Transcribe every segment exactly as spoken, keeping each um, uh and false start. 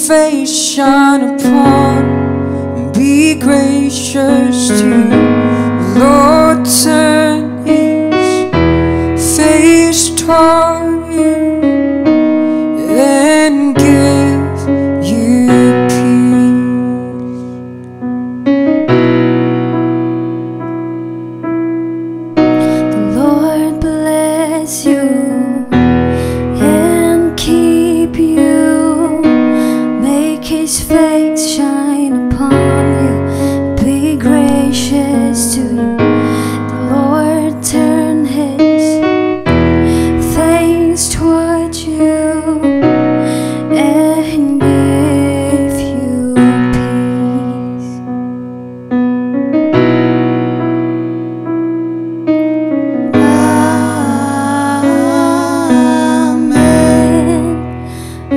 face shine upon, be gracious to you. Lord, turn his face toward you and give you peace. The Lord bless you and keep you. Make his face shine upon you. Be gracious to you. The Lord turn his face toward you and give you peace. Amen.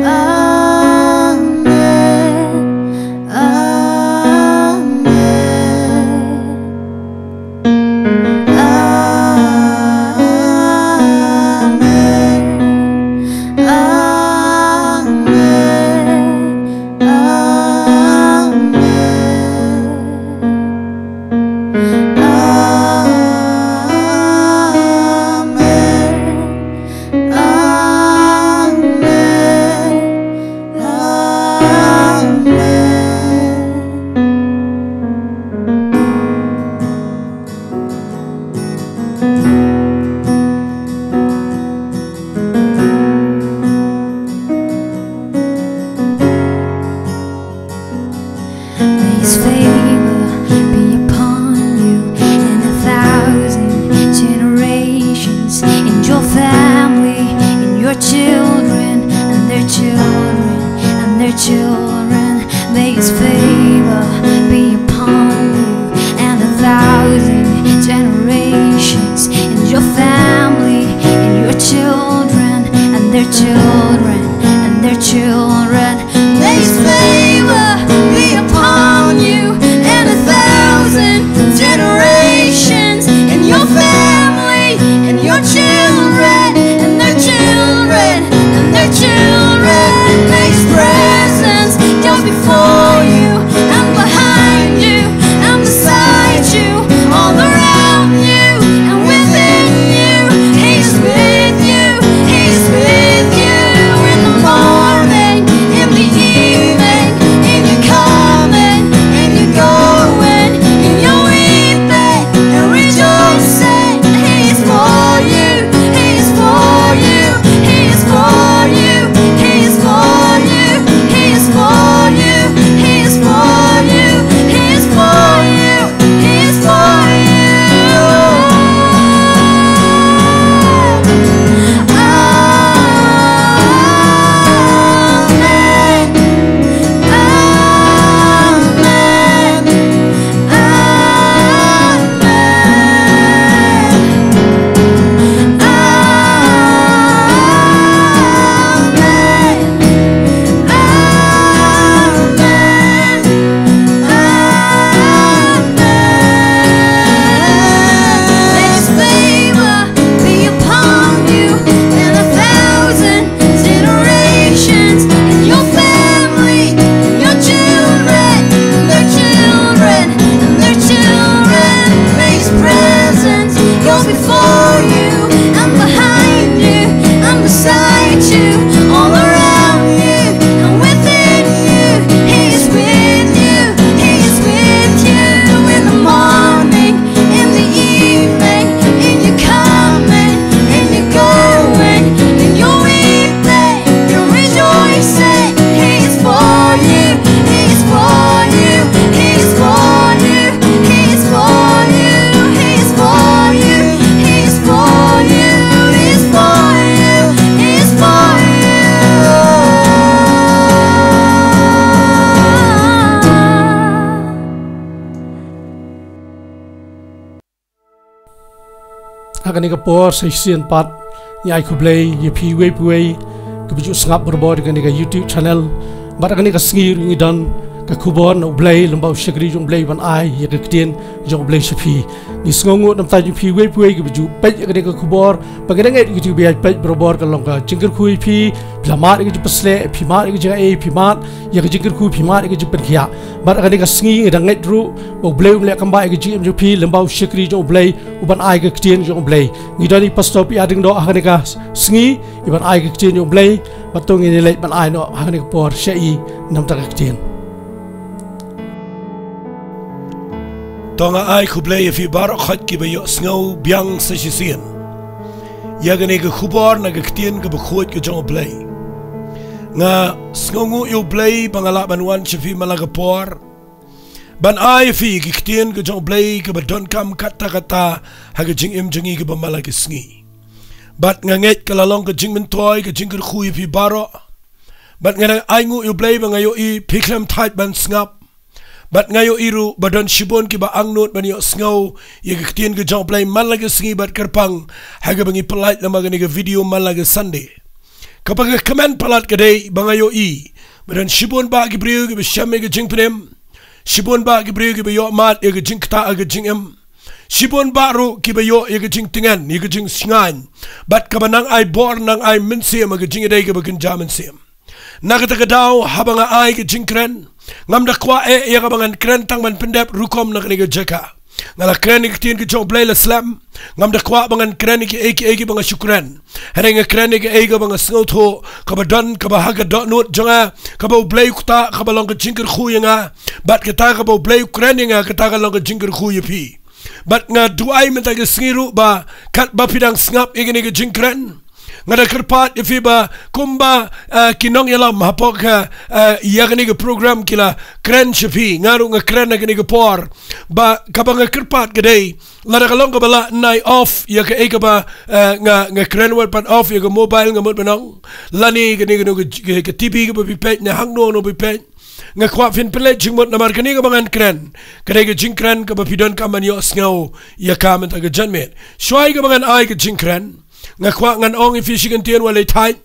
Amen. Amen. Amen. Amen. Amen. Amen. Amen. Amen. May his favor be upon you in a thousand generations, in your family, in your children, and their children, and their children. May his favor be upon you and a thousand generations, in your family, in your children, and their children, and their children. May his favor be upon you and a thousand generations, in your family, in your children, and their children, and their children. May his presence go before you and behind you and beside you, all around you and within you. He is with you. He is with you in the morning, in the evening, in your coming, in your going, in your weeping and rejoicing. He is for you. He is for you. He is for you. He is for you. He is for you. He is for you. He is for you. He is for you. Amen. Amen. Amen. Amen. Amen. Amen. May his favor be upon you and a thousand generations, in your family, in your children, their children, and their children. May his presence go before you and behind you and beside you, all around you and within you. He is with you. He is with you in the morning, in the evening, in your coming, in your going, in your weeping, your rejoicing. He is for you. He is for you. He is for you. He is for you. He is for you. He is for you. He is for you. He is for you. Ha kane ka por sa shisien pat, ngi ai khublei ïa phi uwei pa uwei kiba ju sngap barabor ïa kane ka YouTube channel. Bad ha kane ka sngi ruh ngi don Ka khubor na U Blei, lyngba u shakri jong U Blei ban ai ïa ka ktien jong U Blei sha phi. Ngi sngewnguh namar jong phi uwei pa uwei kiba ju peit ïa kane ka khubor, ba ka dang ngeit ka ju ba ïa peit barabor ka long ka jingkyrkhu ïa phi, phi la mad ïa ka jingpynshlur, phi mad ïa ka jingaiei, phi mad ïa ka jingkyrkhu, phi mad ïa ka jingpynkhiah. Bad ha kane ka sngi ngi dang ngeit ruh ba U Blei um leh kam ba ïa ka jingim jong phi lyngba u shakri jong U Blei, u ban ai ka ktien jong U Blei. Ngi don i Pastor P. Ading Doh ha kane ka sngi, i ban ai ka ktien jong U Blei, bad to ngin ïa leit ban ai noh ha kane ka por sha i namar ka ktien. To nga ai khublei ïa phi baroh khoit kiba ïohsngew biang sa shisien ïa kane ka khubor na ka ktien kaba khuid ka jong U Blei. Nga sngewnguh ïa U Blei ba nga lah ban wan sha phi man la ka por ban ai ïa phi ka ktien ka jong U Blei kaba donkam katta katta ha ka jingim jong ngi kaba man la ka sngi. Bad nga ngeit ka la long ka jingmyntoi, ka jingkyrkhu ïa phi baroh. Bad nga dang ainguh ïa U Blei ba nga ïohi phi khlem thait ban sngap. Bad nga ïohi ruh ba don shibun kiba angnud ban ïohsngew ïa ka ktien ka jong U Blei man la ka sngi bad kyrpang ha kaba ngi pynlait lem ha kane ka video man la ka Sunday. Kaba nga kmen palat ka dei ba nga ïohi ba don shibun bah ki briew kiba shem ïa ka jingpynim, shibun bah ki briew kiba ïohmad ïa ka jingktah ha ka jingim, shibun bah ruh kiba ïoh ïa ka jingtngen, ïa ka jingshngaiñ, bad kaba nang ai bor, nang ai mynsiem ha ka jingïadei kaba kynja mynsiem. Na kata ka daw haba nga ai ka jingkren, ngam da kwah eh ïa kaba ngan kren tang ban pyndep rukom na kane ka jaka. Nga la kren ïa ka ktien ka jong U Blei la slem. Ngam da kwah ba ngan kren ïa kiei kiei kiba nga shu kren. Hynrei nga kren ïa kaei kaba nga sngewthuh, kaba don, kaba ha ka dohnud jong nga, kaba U Blei u ktah, kaba long ka jingkyrkhu ïa nga. Bad kata kaba U Blei u kren ïa nga, kata ka long ka jingkyrkhu ïa phi. Bad nga duwai mynta ka sngi ruh ba katba phi dang sngap ïa kane ka jingkren, nga da kyrpad ïa phi ba kumba, eh, ki nongïalam hapoh ka, eh, ïa kane ka program ki la kren sha phi, nga ruh nga kren ha kane ka por. Ba kaba nga kyrpad ka dei, lada ka long kaba lah, nai off ïa kaei kaba, eh, nga, nga kren wat, bad off ïa ka mobile, nga mut ban ong, lane kane, kane ka, ka, ka T V kaba phi peit, ne hangno hangno phi peit. Nga kwah phin pynleit jingmut namar kane kaba ngan kren ka dei ka jingkren kaba phi donkam ban ïohsngew ïa ka mynta ka janmiet. Shuwa ïa kaba ngan ai ka jingkren, nga kwah ngan ong ïa phi shi kyntien wat leit thait.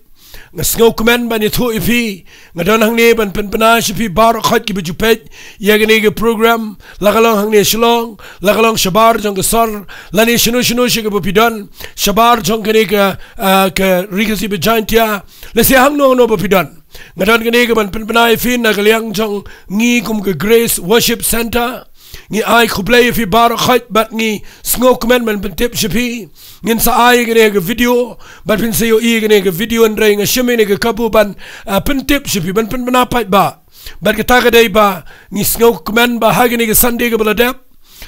Nga sngewkmen ban ïathuh ïa phi. Nga don hangne ban pynbna sha phi baroh khoit kiba ju peit ïa kane ka program, la ka long hangne Shillong, la ka long shabar jong ka sor, lane shano shano shi kaba phi don shabar jong kane ka, ah, ka Ri Khasi Bajaintia, lane shi hangno hangno ba phi don. Nga don kane kaban pynbna ïa phi na ka liang jong ngi kum ka Grace Worship Centre. Ngi ai khublei ïa phi baroh khoit bad ngi sngewkmen ban pyntip sha phi. Ngin sa ai kane ka video bad phin sa ïohi kane ka video, hynrei nga shim ïa kane ka kabu ban, ah, pyntip sha phi, ban pynbna paidbah. Bad kata ka dei ba ngi sngewkmen ba ha kane ka Sunday kaba la dep,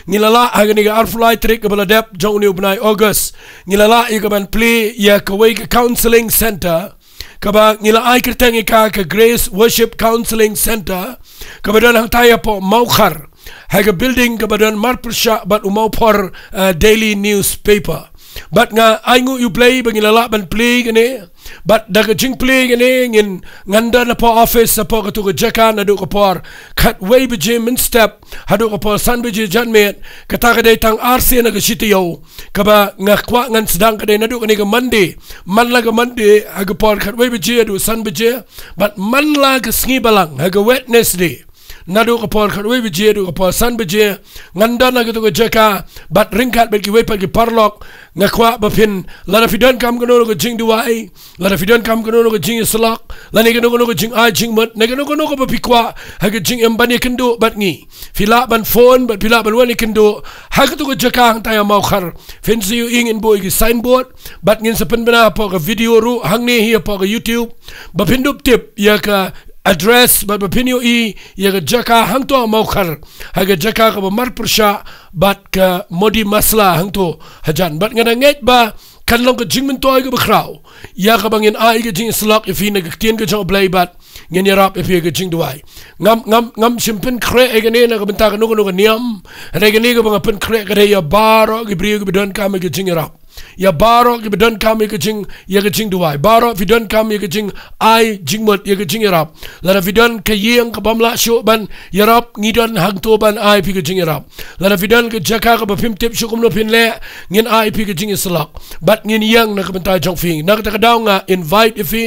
ngi la lah ha kane ka arphew lai tarik kaba la dep jong une u bnai August, ngi la lah ïa kaban plie ïa kawei ka counselling centre, kaba ngi la ai kyrteng ïa ka ka Grace Worship Counselling Centre, kaba don hangtai hapoh Mawkhar, ha ka building kaba don marpyrshah bad u Mawphor, eh, daily newspaper. Bad nga ainguh ïa U Blei ba ngi la lah ban plie kane. Bad da ka jingplie kane ngin, ngan don hapoh office hapoh kato ka jaka naduh ka por khatwei baje mynstep haduh ka por san baje janmiet. Kata ka dei tang arsien na ka shi taïew. Kaba nga kwah ngan sdang ka dei naduh kane ka Monday, man la ka Monday ha ka por khatwei baje haduh san baje, bad man la ka sngi balang ha ka Wednesday, naduh ka por khatwei baje haduh ka por san baje, ngan don ha kato ka jaka bad ryngkat bad kiwei pat ki paralok. Nga kwah ba phin, lada phi donkam kano kano ka jingduwai, lada phi donkam kano kano ka jingïasyllok, lane kano kano ka jingai jingmut, ne kano kano kaba phi kwah ha ka jingim ban ïakynduh bad ngi, phi lah ban phone bad phi lah ban wan ïakynduh ha kato ka jaka hangtai ha Mawkhar. Phin sa ïohi ngin buh ïa ki signboard bad ngin sa pynbna hapoh ka video ruh hangne hi hapoh ka YouTube, ba phin dup tip ïa ka address bad ba phin ïohi ïa ka jaka hangto ha Mawkhar, ha ka jaka kaba marpyrshah bad ka Modi Masala hangto hajan. Bad nga da ngeit ba kan long ka jingmyntoi kaba khraw ïa kaba ngin ai ka jingïasyllok ïa phi na ka ktien ka jong U Blei bad ngin ïarap ïa phi ha ka jingduwai. Ngam, ngam, ngam shym pynkhreh ïa kane na ka bynta kano kano ka niam, hynrei kane kaba nga pynkhreh ka dei ïa baroh ki briew kiba donkam ïa ka jingïarap. Ïa baroh kiba donkam ïa ka jing, ïa ka jingduwai. Baroh phi donkam ïa ka jingai jingmut, ïa ka jingïarap. Lada phi don ka ïing kaba ym lah shuh ban ïarap, ngi don hangto ban ai phi ka jingïarap. Lada phi don ka jaka kaba phim tip shuh kumno phin leh, ngin ai phi ka jingïasyllok. Bad ngin ïeng na ka bynta jong phi. Na kata ka daw nga invite ïa phi,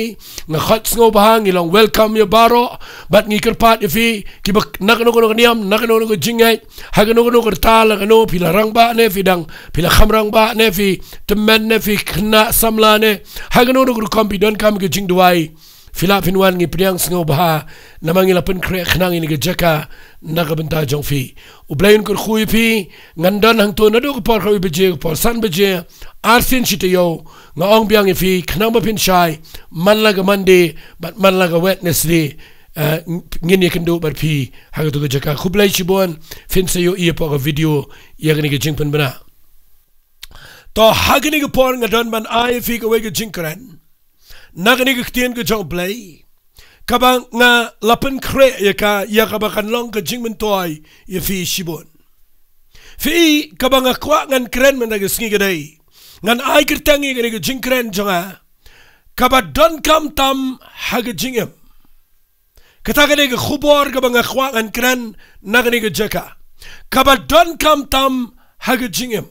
nga khot sngewbha, ngi long welcome ïa baroh. Bad ngi kyrpad ïa phi, kiba na kano kano ka niam, na kano kano ka jingngeit, ha kano kano ka rta, la kano phi la rangbah ne phi dang, phi la kham rangbah ne phi tymmen ne phi khynnah samla ne, ha kano kano ka rukom phi donkam ka jingduwai, phi lah phin wan, ngi pdiang sngewbha, namar ngi la pynkhreh khnang ïa kane ka jaka na ka bynta jong phi. U Blei un kyrkhu ïa phi. Ngan don hangto naduh ka por khatwei baje, ka por san baje, arsien shi taïew, nga ong biang ïa phi, khnang ba phin shai, man la ka Monday bad man la ka Wednesday, eh, ngin ïakynduh bad phi ha kato ka jaka. Khublei shibun, phin sa ïohi hapoh ka video ïa kane ka jingpynbna. To, ha kane ka por nga don ban ai ïa phi kawei ka jingkren na kane ka ktien ka jong U Blei, kaba nga la pynkhreh ïa ka, ïa kaba kan long ka jingmyntoi ïa phi shibun. Phi, kaba nga kwah ngan kren mynta ka sngi ka dei, ngan ai kyrteng ïa kane ka jingkren jong nga, kaba donkam tam ha ka jingim. Kata ka dei ka khubor kaba nga kwah ngan kren na kane ka jaka, kaba donkam tam ha ka jingim.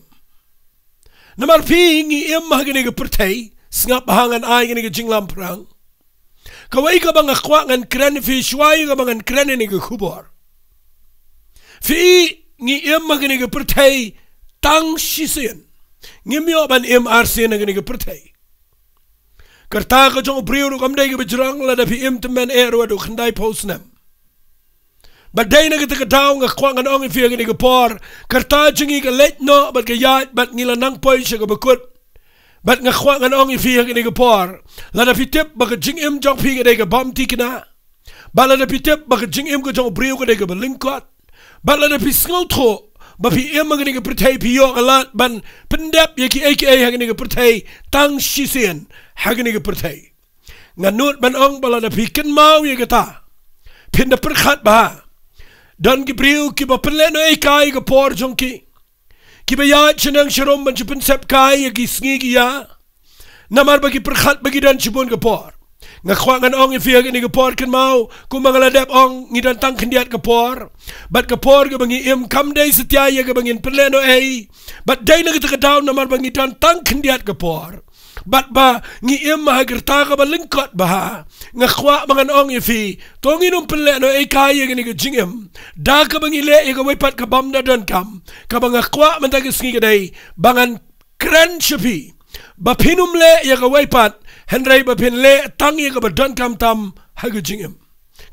Namar phi, ngi im ha kane ka pyrthei, sngap ha ngan ai kane ka jinglamphrang. Kawei kaba nga kwah ngan kren ïa phi shuwa ïa kaba ngan kren ïa kane ka khubor. Phi, ngi im ha kane ka pyrthei tang shisien. Ngim ïoh ban im arsien ha kane ka pyrthei. Ka rta ka jong u briew ruh kam dei kaba jrong, lada phi im tymmen eh ruh haduh khyndaiphew snem. Bad dei na kata ka daw nga kwah ngan ong ïa phi ha kane ka por, ka rta jong ngi ka leit noh bad ka ïaid, bad ngi la nang poi sha kaba kut. Bad nga kwah ngan ong ïa phi ha kane ka por, lada phi tip ba ka jingim jong phi ka dei kaba ym thikna, bad lada phi tip ba ka jingim ka jong u briew ka dei kaba lyngkot, bad lada phi sngewthuh ba phi im ha kane ka pyrthei, phi ïoh ka lad ban pyndep ïa kiei kiei ha kane ka pyrthei tang shisien ha kane ka pyrthei, nga nud ban ong ba lada phi kynmaw ïa kata, phin da pyrkhat bha. Don ki briew kiba pynlehnohei kai ïa ka por jong ki, kiba ïaid shaneng sharum ban shu pynsep kai ïa ki sngi ki ïa, namar ba ki pyrkhat ba ki don shibun ka por. Nga kwah ngan ong ïa phi ha kane ka por, kynmaw, kumba nga la dep ong, ngi don tang khyndiat ka por. Bad ka por kaba ngi im kam dei satia ïa kaba ngin pynlehnohei. Bad dei na kata ka daw, namar ba ngi don tang khyndiat ka por, bad ba ngi im ha ka rta kaba lyngkot bha, nga kwah ba ngan ong ïa phi, to ngin ym pynlehnohei kai ïa kane ka jingim da kaba ngi leh ïa kawei pat kaba ym da donkam. Kaba nga kwah mynta ka sngi ka dei ba ngan kren sha phi ba phin ym leh ïa kawei pat, hynrei ba phin leh tang ïa kaba donkam tam ha ka jingim.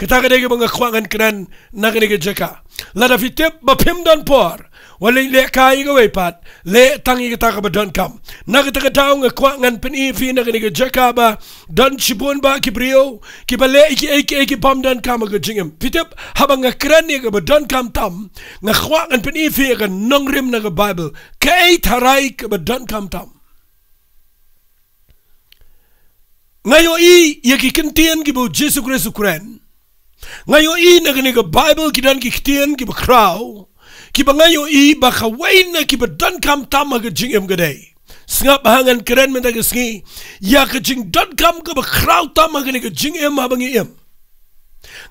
Kata ka dei kaba nga kwah ngan kren na kane ka jaka. Lada phi tip ba phim don por, wat leh kai ïa kawei pat, leh tang ïa kata kaba donkam. Na kata ka daw nga kwah ngan pyni ïa phi na kane ka jaka ba don shibun bha ki briew kiba leh ïa kiei kiei kiba ym donkam ha ka jingim. Phi tip, haba nga kren ïa kaba donkam tam, nga kwah ngan pyni ïa phi ïa ka nongrim na ka Baibl, kaei tharai kaba donkam tam. Nga ïohi ïa ki ktien kiba u Jisu Khrist u kren. Nga ïohi na kane ka Baibl ki don ki ktien kiba khraw, kiba nga ïohi ba kawei na kiba donkam tam ha ka jingim ka dei, sngap ha ngan kren mynta ka sngi ïa ka jingdonkam kaba khraw tam ha kane ka jingim haba ngi im.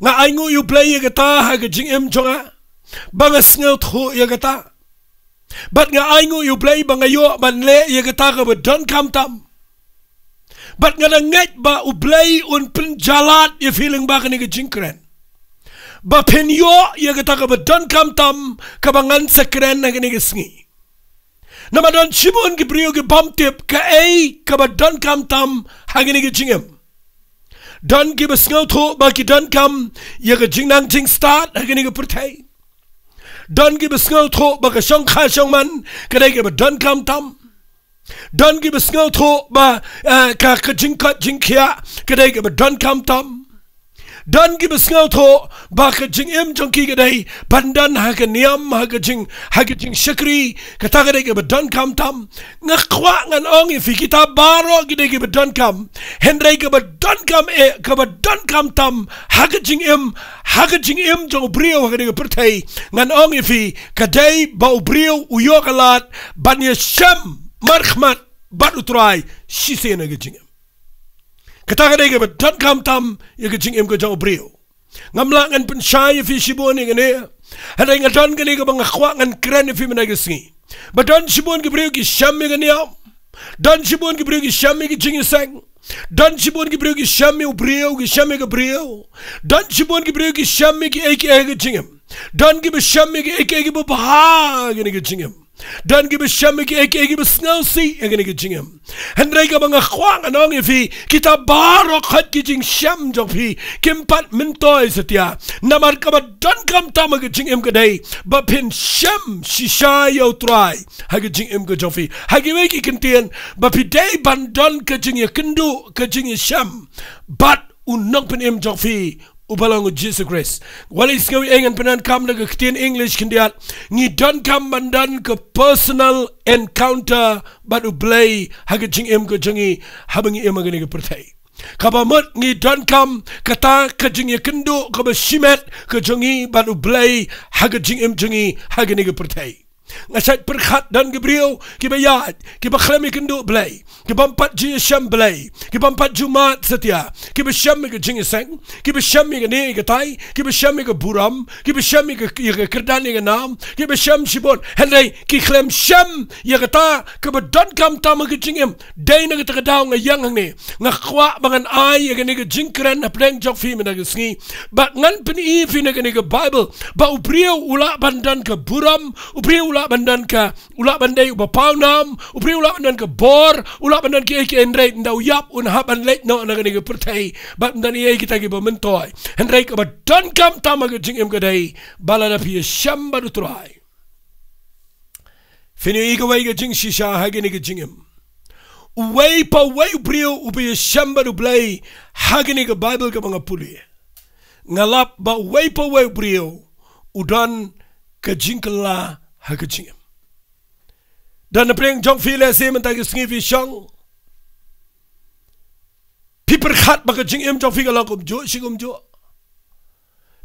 Nga ainguh ïa U Blei ïa kata ha ka jingim jong nga, ba nga sngewthuh ïa kata. Bad nga ainguh ïa U Blei ba nga ïoh ban leh ïa kata kaba donkam tam. Bad nga da ngeit ba U Blei un pynjalat ïa phi lyngba kane ka jingkren, ba phin ïoh ïa kata kaba donkam tam kaba ngan sa kren ha kane ka sngi. Namar don shibun ki briew kiba ym tip kaei kaba donkam tam ha kane ka jingim. Don kiba sngewthuh ba ki donkam ïa ka jingnang jingstad ha kane ka pyrthei. Don kiba sngewthuh ba ka shongkha shongman ka dei kaba donkam tam. Don kiba sngewthuh ba, eh, ka, ka jingkoit jingkhiah ka dei kaba donkam tam. Don kiba sngewthuh ba ka jingim jong ki ka dei ban don ha ka niam, ha ka jing, ha ka jingshakri, kata ka dei kaba donkam tam. Nga kwah ngan ong ïa phi, kita baroh ki dei kiba donkam. Hynrei kaba donkam eh, kaba donkam tam ha ka jingim, ha ka jingim jong u briew ha kane ka pyrthei, ngan ong ïa phi, ka dei ba u briew u ïoh ka lad ban ïashem markhmat bad u Trai shisien ha ka jingim. Kata ka dei kaba donkam tam ïa ka jingim ka jong u briew. Ngam lah ngan pynshai ïa phi shibun ïa kane. Hynrei nga don kane kaba nga kwah ngan kren ïa phi mynta ka sngi. Ba don shibun ki briew ki shem ïa ka niam. Don shibun ki briew ki shem ïa ka jingïaseng. Don shibun ki briew ki shem ïa u briew, ki shem ïa ka briew. Don shibun ki briew ki shem ïa kiei kiei ha ka jingim. Don kiba shem ïa kiei kiei kiba bha ha kane ka jingim. Don kiba shem ïa kiei kiei kiba sngewsih ha kane ka jingim. Hynrei kaba nga kwah ngan ong ïa phi, kita baroh khoit ki jingshem jong phi kim pat myntoi satia. Namar kaba donkam tam ha ka jingim ka dei ba phin shem shisha ïa u Trai ha ka jingim ka jong phi. Ha kiwei ki kyntien, ba phi dei ban don ka jingïakynduh, ka jingïashem bad u Nongpynim jong phi, uba long u Jisu Khrist. Wat la sngew ei, ngan pyndonkam da ka ktien English khyndiat. Ngi donkam ban don ka personal encounter bad u Blei ha ka jingim ka jong ngi, haba ngi im ha kane ka pyrthei. Kaba mut ngi donkam kata ka jingïakynduh kaba shimet ka jong ngi bad u Blei ha ka jingim jong ngi ha kane ka pyrthei. Nga shait pyrkhat, don ki briew kiba ïaid, kiba khlem ïakynduh Blei, kibym pat ju ïashem Blei, kibym pat ju mad satia, kiba shem ïa ka jingïaseng, kiba shem ïa kane ïa katai, kiba shem ïa ka burom, kiba shem ïa ka, ïa ka kyrdan ïa ka nam, kiba shem shibun. Hynrei ki khlem shem ïa kata kaba donkam tam ha ka jingim. Dei na kata ka daw nga ïeng hangne, nga kwah ba ngan ai ïa kane ka jingkren hapdeng jong phi mynta ka sngi. Ba ngan pyni ïa phi na kane ka Baibl ba u briew u lah ban don ka burom, u briew u lah ban don ka, u lah ban dei uba pawnam, u briew u lah ban don ka bor, u lah ban don kiei kiei, hynrei ynda u ïap un hap ban leit noh na kane ka pyrthei bad ym don ei ei kita kiba myntoi. Hynrei kaba donkam tam ha ka jingim ka dei ba lada phi ïashem bad u Trai, phin ïohi kawei ka jingshisha ha kane ka jingim. Uwei pa uwei u briew uba ïashem bad u Blei ha kane ka Baibl kaba nga pule, nga lap ba uwei pa uwei u briew u don ka jingkylla ha ka jingim. Don napdeng jong phi lehse mynta ka sngi phi shong, phi pyrkhat ba ka jingim jong phi ka long kumjuh shi kumjuh.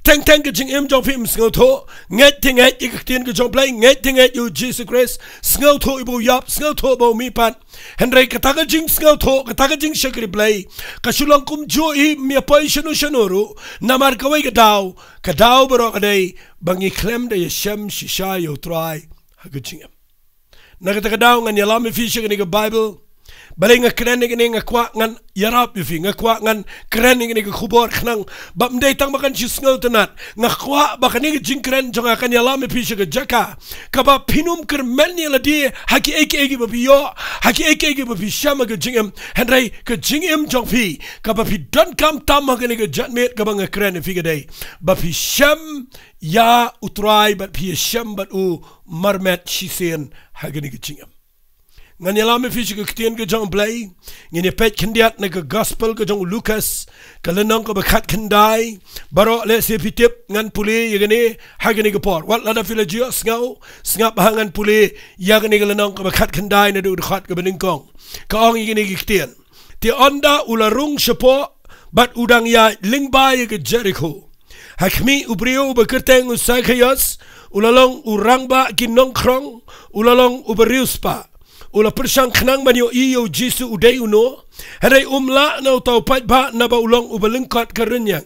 Teng teng ka jingim jong phi ym sngewthuh. Ngeit te ngeit ïa ka ktien ka jong u Blei, ngeit te ngeit ïa u Jisu Khrist, sngewthuh ïa ba u ïap, sngewthuh ba u mihpat. Hynrei kata ka jingsngewthuh, kata ka jingshakri Blei, ka shu long kumjuh hi, ym ïa poi shano shano ruh. Namar kawei ka daw, ka daw baroh ka dei ba ngi khlem da ïashem shisha ïa u Trai ha ka jingim. Na kata ka daw ngan ïalam ïa phi sha kane ka Baibl. Balei nga kren ïa kane? Nga kwah ngan ïarap ïa phi, nga kwah ngan kren ïa kane ka khubor khnang ba ym dei tang ba kan shu sngewtynnat. Nga kwah ba kane ka jingkren jong nga kan ïalam ïa phi sha ka jaka kaba phin ym kyrmen ïa lade ha kiei kiei kiba phi ïoh, ha kiei kiei kiba phi shem ha ka jingim. Hynrei ka jingim jong phi kaba phi donkam tam ha kane ka janmiet kaba nga kren ïa phi ka dei ba phi shem ïa u Trai bad phi ïashem bad u marmet shisien ha kane ka jingim. Ngan ïalam ïa phi sha ka ktien ka jong u Blei. Ngin ïa peit khyndiat na ka Gospel ka jong u Lukas, ka lynnong kaba khatkhyndai. Baroh lehse phi tip ngan pule ïa kane ha kane ka por. Wat lada phi la ju ïohsngew, sngap bha, ngan pule ïa kane ka lynnong kaba khatkhyndai naduh u dkhot kaba nyngkong. Ka ong ïa kane ka ktien: Te ynda u la rung shapoh bad u dang ïaid lyngba ïa ka Jerikho, ha khmih, u briew uba kyrteng u Sakhaios, u la long u rangbah ki nongkhrong, u la long uba riewspah. U la pyrshang khnang ban ïohi ïa u Jisu u dei uno, hynrei um lah na uta u paidbah naba u long uba lyngkot ka rynïeng.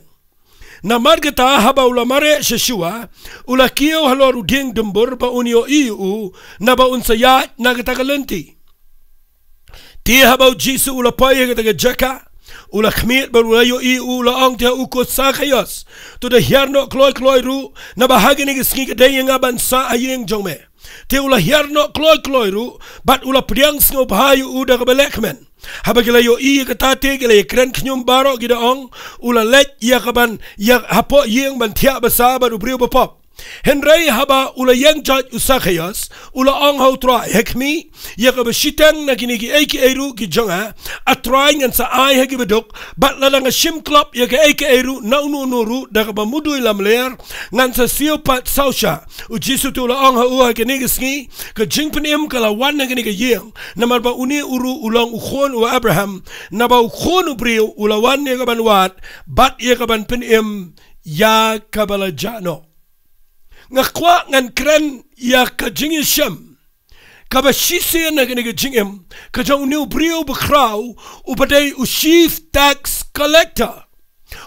Namarkata haba u la mareh sha shuwa, u la kiew halor u dieng dymbur ba un ïohi ïa u, naba un sa ïaid na kata ka lynti. Te haba u Jisu u la poi ha kata ka jaka, u la khmied bad u la ïohi ïa u, u la ong, te ha u, ko Sakhaios, to da hiar noh kloi kloi ruh, naba ha kane ka sngi ka dei ïa nga ban sah ha ïing jong me. Te u la hiar noh kloi kloi ruh bad u la pdiang sngewbha ïa u da kaba lehkmen. Haba ki la ïohi ïa kata te ki la ïakren khñium baroh, ki da ong, u la leit ïa ka ban ïa hapoh ïing ban thiah basa bad u briew bapop. Hynrei haba u la ïeng joit u Sakhaios, u la ong ha u Trai, ha khmih, ïa kaba shiteng na kine kiei kiei ruh ki jong nga, ah Trai, ngan sa ai ha ki baduk, bad lada nga shim klop ïa kaei kaei ruh na uno uno ruh da kaba mudui lamler, ngan sa siew pat saw shah. U Jisu te u la ong ha u, ha kane ka sngi ka jingpynim ka la wan ha kane ka ïing, namar ba une u ruh u long u khun u Abraham. Naba u Khun u briew u la wan ïa ka ban wad bad ïa ka ban pynim ïa kaba la jah noh. Nga kwah ngan kren ïa ka jingïashem, Kaba shisien ha kane ka jingim ka jong une u briew bakhraw, uba dei u chief tax collector,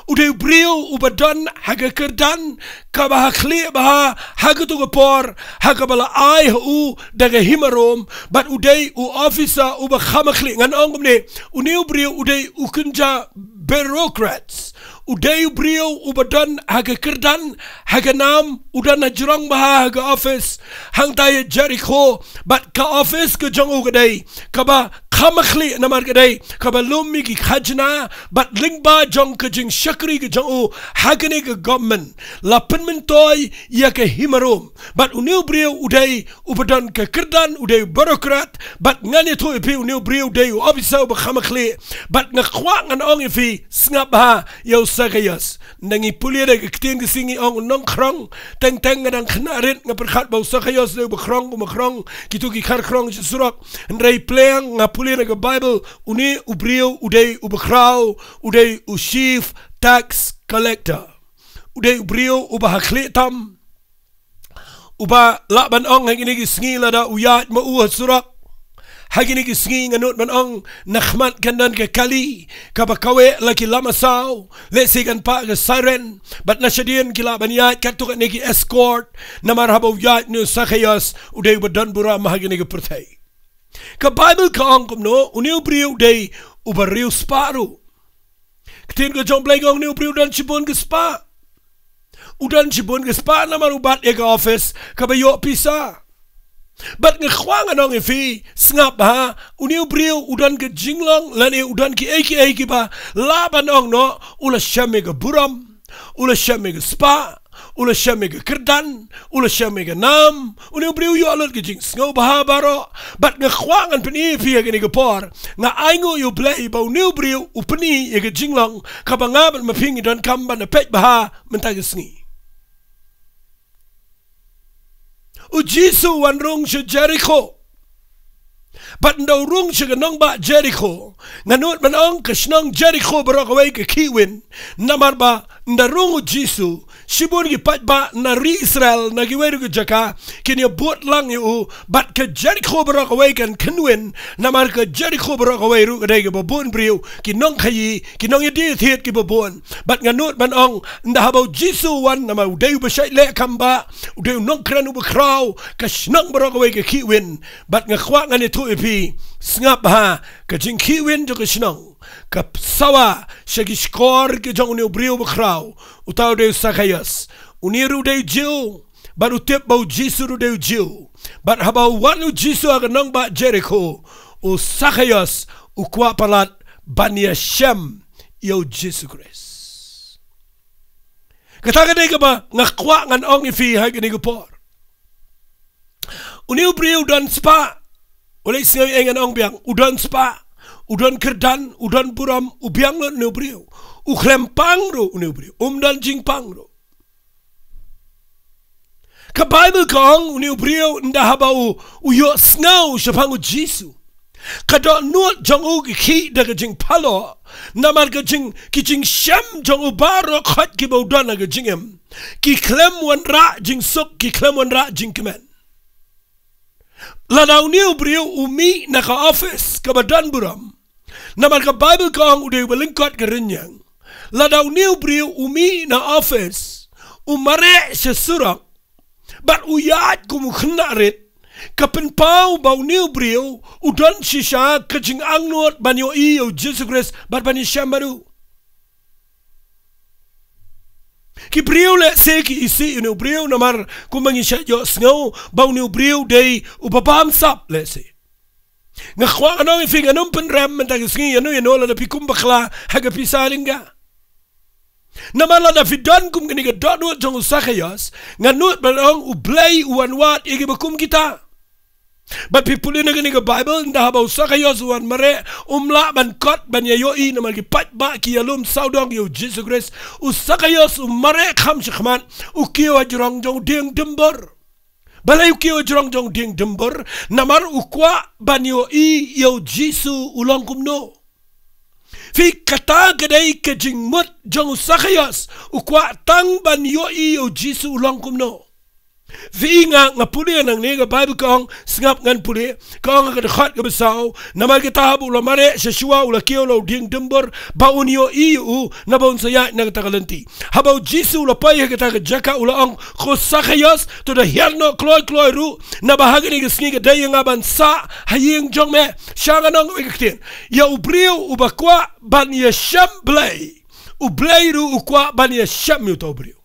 u dei u briew uba don ha ka kyrdan kaba ha khlieh bha ha kato ka por, ha kaba la ai ha u da ka hima Rom, bad u dei u officer uba kham ha khlieh. Ngan ong kumne, une u briew u dei u kynja bureaucrats, u dei u briew uba don ha ka kyrdan, ha ka nam, u don ha jrong bha ha ka office hangtai ha Jericho, bad ka office ka jong u ka dei kaba kham ha khlieh namar ka dei kaba lum ïa ki khajna, bad lyngba jong ka jingshakri ka jong u ha kane ka government, la pynmyntoi ïa ka hima Rom. Bad une u briew u dei uba don ka kyrdan, u dei u bureaucrat, bad ngan ïathuh ïa phi, une u briew u dei u officer uba kham ha khlieh. Bad nga kwah ngan ong ïa phi, sngap bha ïa u Sakhaios. Nda ngi pule da ka ktien ka sngi ngi ong u nongkhrong, teng teng nga dang khynnah rit nga pyrkhat ba u Sakhaios u dei uba khrong, uba khrong, kito ki khar khrong sha surok. Hynrei pyrshang nga pule na ka Bible, une u briew u dei uba khraw, u dei u chief tax collector. U dei u briew uba ha khlieh tam, uba lah ban ong ha kine ki sngi lada u ïaid ma u ha surok, ha kine ki sngi nga nud ban ong na khmat kan don ka kali kaba kaweh la ki lama saw, lehse kan pah ka siren, bad na shadien ki lah ban ïaid katto katne ki escort, namar haba u ïaid une u Sakhaios u dei uba don burom ha kine ki pyrthei. Ka Bible ka ong kumno, une u briew u dei uba riewspah ruh. Ktien ka jong U Blei ka ong une u briew u don shibun ka spah. U don shibun ka spah namar u bat ïa ka office kaba ïoh pisa. Bad nga kwah ngan ong ïa phi, sngap bha, une u briew u don ka jinglong lane u don kiei kiei kiba lah ban ong noh, u la shem ïa ka burom, u la shem ïa ka spah, u la shem ïa ka kyrdan, u la shem ïa ka nam. Une u briew u ïoh lut ka jingsngew bha baroh. Bad nga kwah ngan pyni ïa phi ha kane ka por, nga ainguh ïa U Blei ba une u briew u pyni ïa ka jinglong kaba nga bad ma phi ngi donkam ban peit bha mynta ka sngi. U Jisu u wan rung sha Jericho. Bad ynda u rung sha ka nongbah Jericho, nga nud ban ong ka shnong Jericho baroh kawei ka khih win. Namar ba ynda rung u Jisu, shibun ki paidbah na ri Israel na kiwei ruh ki jaka kin ïa bud lang ïa u, bad ka Jericho baroh kawei kan khynwin. Namar ka Jericho baroh kawei ruh ka dei kaba bun briew, ki nongkhaïi, ki nongïadie thied kiba bun. Bad nga nud ban ong, ynda haba u Jisu u wan, namar u dei uba shait leh kam bah, u dei u nongkren uba khraw, ka shnong baroh kawei ka khih win. Bad nga kwah ngan ïathuh ïa phi, sngap bha, ka jingkhih win jong ka shnong ka sawa sha ki shkor ki jong une u briew bakhraw, uta u dei u Sakhaios. Une ruh u dei u Jiw, bad u tip ba u Jisu ruh u dei u Jiw. Bad haba u wan u Jisu ha ka nongbah Jericho, u Sakhaios u kwah palat ban ïashem ïa u Jisu Khrist. Kata ka dei kaba nga kwah ngan ong ïa phi ha kane ka por. Une u briew u don spah. U leh sngew ïa ngan ong biang, u don spah, u don kyrdan, u don burom, u biang lut une u briew. U khlem pang ruh une u briew, um don jingpang ruh. Ka Bible ka ong une u briew ynda haba u, u ïohsngew shaphang u Jisu, ka dohnud jong u ka khih da ka jingphalloh. Namar ka jing, ki jingshem jong u baroh khoit kiba u don ha ka jingim, ki khlem wanrah jingsuk, ki khlem wanrah jingkmen. Lada une u briew u mih na ka office kaba don burom, namar ka Bible ka ong u dei uba lyngkot ka rynïeng. Lada une u briew u mih na office, u mareh sha surok, bad u ïaid kum u khynnah rit, ka pynpaw ba une u briew u don shisha ka jingangnud ban ïohi ïa u Jisu Khrist bad ban ïashem bad u. Ki briew lehse ki isih ïa une u briew namar kumba ngi shait ïohsngew ba une u briew u dei uba bamsap lehse. Nga kwah ngan ong ïa phi, ngan ym pynrem mynta ka sngi ïano ïano lada phi kum bakla ha ka pisa rieng. Namar lada phi don kum kane ka dohnud jong u Sakhaios, nga nud ban ong U Blei u wanwad ïa kiba kum kita. Bad phi pule na kane ka Bible, ynda haba u Sakhaios u wan mareh, um lah ban kot ban ïa ïohi namar ki paidbah ki ïalum sawdong ïa u Jisu Khrist. U Sakhaios u mareh kham shakhmat, u kiew ha jrong jong u dieng dymbor. Balei u kiew ha jrong jong u dieng dymbor? Namar u kwah ban ïohi ïa u Jisu u long kumno. Phi, kata ka dei ka jingmut jong u Sakhaios, u kwah tang ban ïohi ïa u Jisu u long kumno. Phi i nga, nga pule nangne ka Baibl ka ong, sngap ngan pule, ka ong ha ka dkhot kaba saw, namar kata haba u la mareh sha shuwa u la kiew la u dieng dymbor, ba un ïohi ïa u, naba un sa ïaid na kata ka lynti. Haba u Jisu u la poi ha kata ka jaka u la ong, ko Sakhaios, to da hiar noh kloi kloi ruh, naba ha kane ka sngi ka dei ïa nga ban sah ha ïing jong me, sha nga nong ka ktien. Ïa u briew uba kwah ban ïashem Blei, u Blei ruh u kwah ban ïashem ïa uta u briew.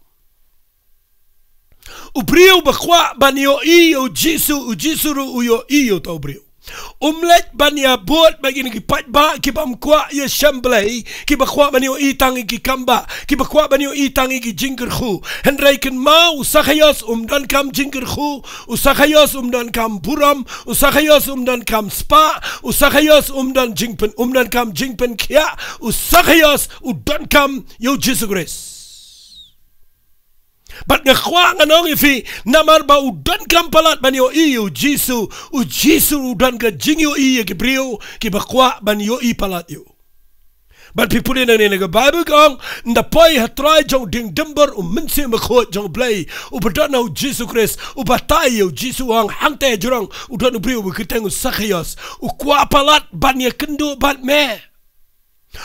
U briew ba kwah ban ïohi ïa u Jisu, u Jisu ruh u ïohi ïa uta u briew. Um leit ban ïabud bad kine ki paidbah ki bym kwah ïashem Blei, kiba kwah ban ïohi tang ïa ki kambah, kiba kwah ban ïohi tang ïa ki jingkyrkhu. Hynrei kynmaw, u Sakhaios um donkam jingkyrkhu, u Sakhaios um donkam burom, u Sakhaios um donkam spah, u Sakhaios um don jingpyn, um donkam jingpynkhiah, u Sakhaios u donkam ïa u Jisu Khrist. Bad nga kwah ngan ong ïa phi, namar ba u donkam palat ban ïohi ïa u Jisu, u Jisu u don ka jingïohi ïa ki briew kiba kwah ban ïohi palat ïa u. Bad phi pule nangne na ka Baibl ka ong, ynda poi ha trai jong u dieng dymbor u Mynsiem Bakhuid jong u Blei, uba don ha u Jisu Khrist, u batai ïa u Jisu, u ong, hangta ha jrong u don u briew uba kyrteng u Sakhaios, u kwah palat ban ïakynduh bad me.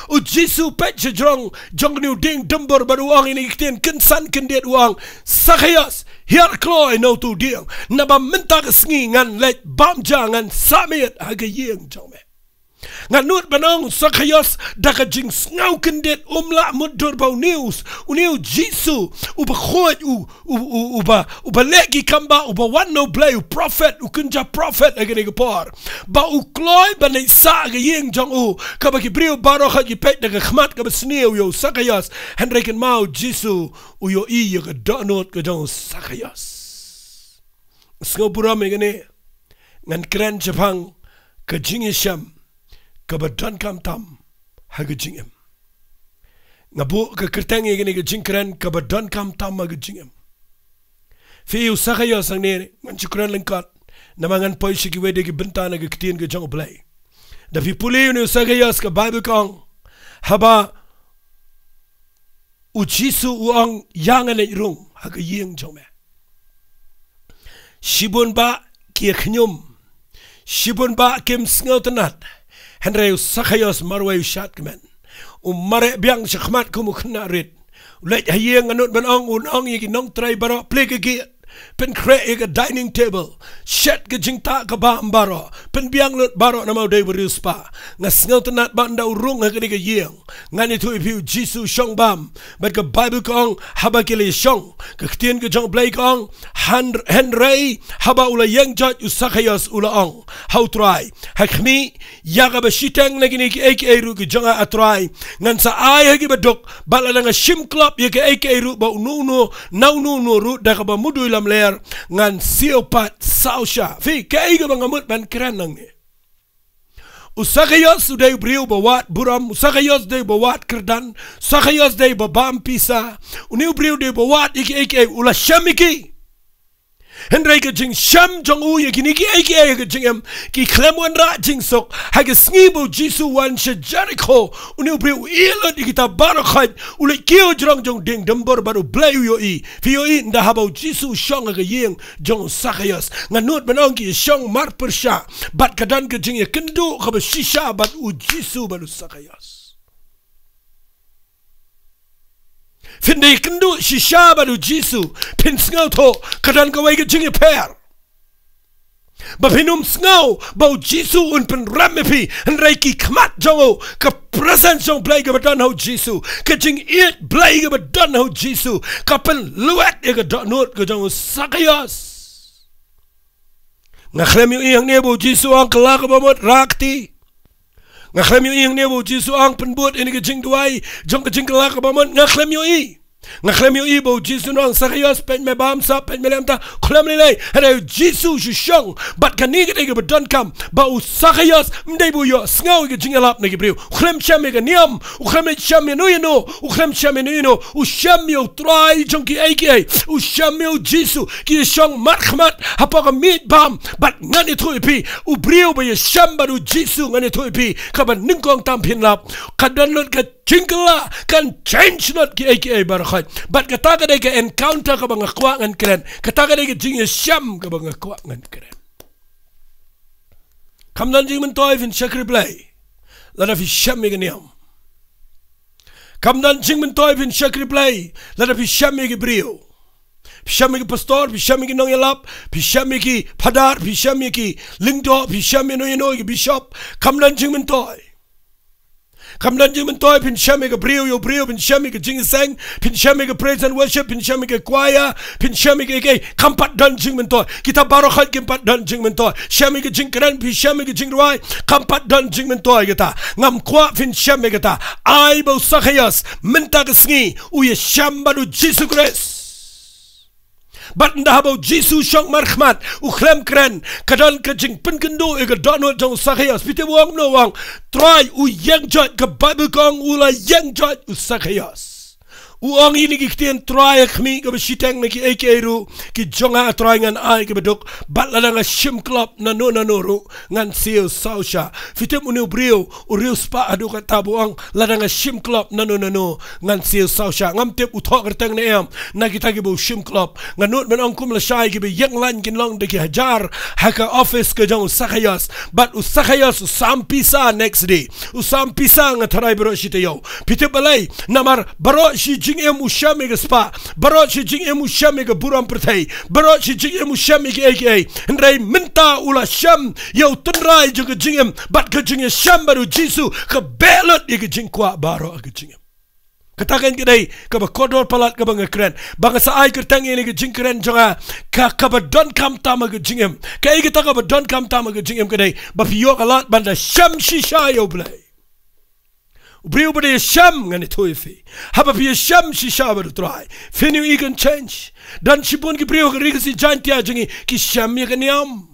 U Jisu u peit sha jrong jong une u dieng dymbor bad u ong ïa kine ki ktien kynsan kyndit, u ong, Sakhaios, hiar kloi na utu u dieng, naba mynta ka sngi ngan leit bam ja, ngan sah miet ha ka ïing jong me. Nga nud ban ong u Sakhaios da ka jingsngew kyndit um lah mutdur ba une u, une u Jisu uba khuid, u u, u, uba, uba leh ki kambah, uba wan na u Blei, u prophet, u kynja prophet ha kane ka por, ba u kloi ban leit sah ha ka ïing jong u, kaba ki briew baroh ki peit da ka khmat kaba sniew ïa u Sakhaios. Hynrei kynmaw, u Jisu u ïohi ïa ka dohnud ka jong u Sakhaios. Sngewburom ïa kane, ngan kren shaphang ka jingïashem kaba donkam tam ha ka jingim. Nga buh ka kyrteng ïa kane ka jingkren kaba donkam tam ha ka jingim. Phi i, u Sakhaios hangne, ngan shu kren lyngkot, namar ngan poi sha kiwei de ki bynta na ka ktien ka jong u Blei. Da phi pule ïa une u Sakhaios, ka Baibl ka ong, haba u Jisu u ong, ïa ngan leit rung ha ka ïing jong me, shibun bah ki ïa khñium, shibun bah kim sngewtynnat. Hynrei u Sakhaios marwei u shad kmen, u mareh biang sha khmat kum u khynnah rit. U leit ha ïing, nga nud ban ong, un ong ïa ki nongtrei baroh, plie ka gate, pynkhreh ïa ka dining table, shet ka jingtah ka bam baroh, pynbiang lut baroh namar u dei u riewspah. Nga sngewtynnat ba ynda u rung ha kane ka ïing, ngan ïathuh ïa phi, u Jisu u shong bam. Bad ka Baibl ka ong, haba ki la shong, ka ktien ka jong u Blei ka ong, hyn-, hynrei haba u la ïeng joit u Sakhaios u la ong ha u Trai, ha khmih, ïa kaba shiteng na kine kiei kiei ruh ki jong nga, ah Trai, ngan sa ai ha kiba duk, bad lada nga shim klop ïa kiei kiei ruh ba uno uno na uno uno ruh da kaba mudui lamler, ngan siew pat saw sha. Phi, kaei kaba nga mut ban kren nangne. U Sakhaios u dei u briew ba wad burom, u Sakhaios u dei ba wad kyrdan, u Sakhaios u dei ba bam pisa, une u briew u dei ba wad ïa kiei kiei, u la shem ïa ki. Hynrei ka jingshem jong u ïa kine kiei kiei ha ka jingim, ki khlem wanrah jingsuk. Ha ka sngi ba u Jisu u wan sha Jerikho, une u briew u ïeh lut ïa kita baroh khoit, u leit kiew ha jrong jong u dieng dymbor bad u Blei u ïohi. Phi ïohi, ynda haba u Jisu u shong ha ka ïing jong u Sakhaios, nga nud ban ong ki ïa shong marpyrshah, bad ka don ka jingïakynduh kaba shisha bad u Jisu bad u Sakhaios. Phin da ïakynduh shisha bad u Jisu, phin sngewthuh ka don kawei ka jingïapher. Ba phin ym sngew ba u Jisu un pynrem ïa phi, hynrei ki khmat jong u, ka presence jong u Blei kaba don ha u Jisu, ka jingïeit Blei kaba don ha u Jisu, ka pynlwet ïa ka dohnud ka jong u Sakhaios. Nga khlem ïohi hangne ba u Jisu u ong, kylla kaba mut, rah kti. Nga khlem ïohi hangne ba u Jisu u ong, pynbud ïa kane ka jingduwai jong ka jingkylla kaba mut. Nga khlem ïohi. Nga khlem ïohi ba u Jisu un ong, Sakhaios, peit me bam sap, peit me leh kumta. Khlem lei lei. Hynrei u Jisu u shu shong bad kane ka dei kaba donkam, ba u Sakhaios ym dei ba u ïohsngew ïa ka jingïalap na ki briew. U khlem shem ïa ka niam, u khlem shem ïano ïano, u khlem shem ïano ïano, u shem ïa u Trai jong kiei kiei, u shem ïa u Jisu. Ki ïa shong markhmat hapoh ka miej bam. Bad ngan ïathuh ïa phi, u briew ba ïashem bad u Jisu, ngan ïathuh ïa phi, kaba nyngkong tam phin lap, ka don lut ka jingkylla, kan change lut kiei kiei baroh. Bad kata ka dei ka encounter kaba nga kwah ngan kren. Kata ka dei ka jingïashem kaba nga kwah ngan kren. Kam don jingmyntoi phin shakri Blei lada phi shem ïa ka niam. Kam don jingmyntoi phin shakri Blei lada phi shem ïa ki briew. Phi shem ïa ki pastor, phi shem ïa ki nongïalap, phi shem ïa ki phadar, phi shem ïa ki lyngdoh, phi shem ïa no ïa no, ïa ki bishop. Kam don jingmyntoi. Kam don jingmyntoi phin shem ïa ka briew ïa u briew, phin shem ïa ka jingseng, phin shem ïa ka praise and worship, phin shem ïa ka choir, phin shem ïa ka, ïa ka, kam pat don jingmyntoi. Kita baroh khoit kim pat don jingmyntoi. Shem ïa ka jingkren, phin shem ïa ka jingrwai, kam pat don jingmyntoi kita. Ngam kwah phin shem ïa kata. Ai ba u Sakhaios mynta ka sngi u ïashem bad u Jisu Khrist. Bad ynda haba u Jisu u shong markhmat, u khlem kren, ka don ka jingpynkynduh ïa ka dohnud jong u Sakhaios. Phi tip u ong kumno? U ong, Trai, u ïeng joit. Ka Baibl ka ong u la ïeng joit u Sakhaios. U ong ïa kine ki ktien Trai ha khmih, kaba shiteng na kiei kiei ruh ki jong nga, Trai, ngan ai kiba duk. Bad lada nga shim klop nano nano ruh, ngan siew saw sha. Phi tip une u briew, u riewspah haduh katta ba u ong, lada nga shim klop nano nano, ngan siew saw sha. Ngam tip u thoh kyrteng ne em na kita kiba u shim klop. Nga nud ban ong kum lashai, kiba ïeng lain kin long da ki hajar ha ka office ka jong u Sakhaios. Bad u Sakhaios u sam pisa next day. U sam pisa, nga tharai, baroh shi taïew. Phi tip balei? Namar baroh shi jingim u shem ïa ka spah, baroh shi jingim u shem ïa ka burom pyrthei, baroh shi jingim u shem ïa kiei kiei. Hynrei mynta u la shem ïa u tynrai jong ka jingim, bad ka jingïashem bad u Jisu ka beh lut ïa ka jingkwah baroh ka jingim. Kata kan ka dei kaba kordor palat kaba nga kren. Ba nga sa ai kyrteng ïa kane ka jingkren jong nga, ka, kaba donkam tam ha ka jingim. Kaei kata kaba donkam tam ha ka jingim? Ka dei ba phi ïoh ka lad ban da shem shisha ïa U Blei. U briew ba dei ïashem, ngan ïathuh ïa phi, haba phi ïashem shisha bad U Trai, phin ïohi kan change. Don shibun ki briew ha ka Ri Khasi Jaiñtia jong ngi ki shem ïa ka niam.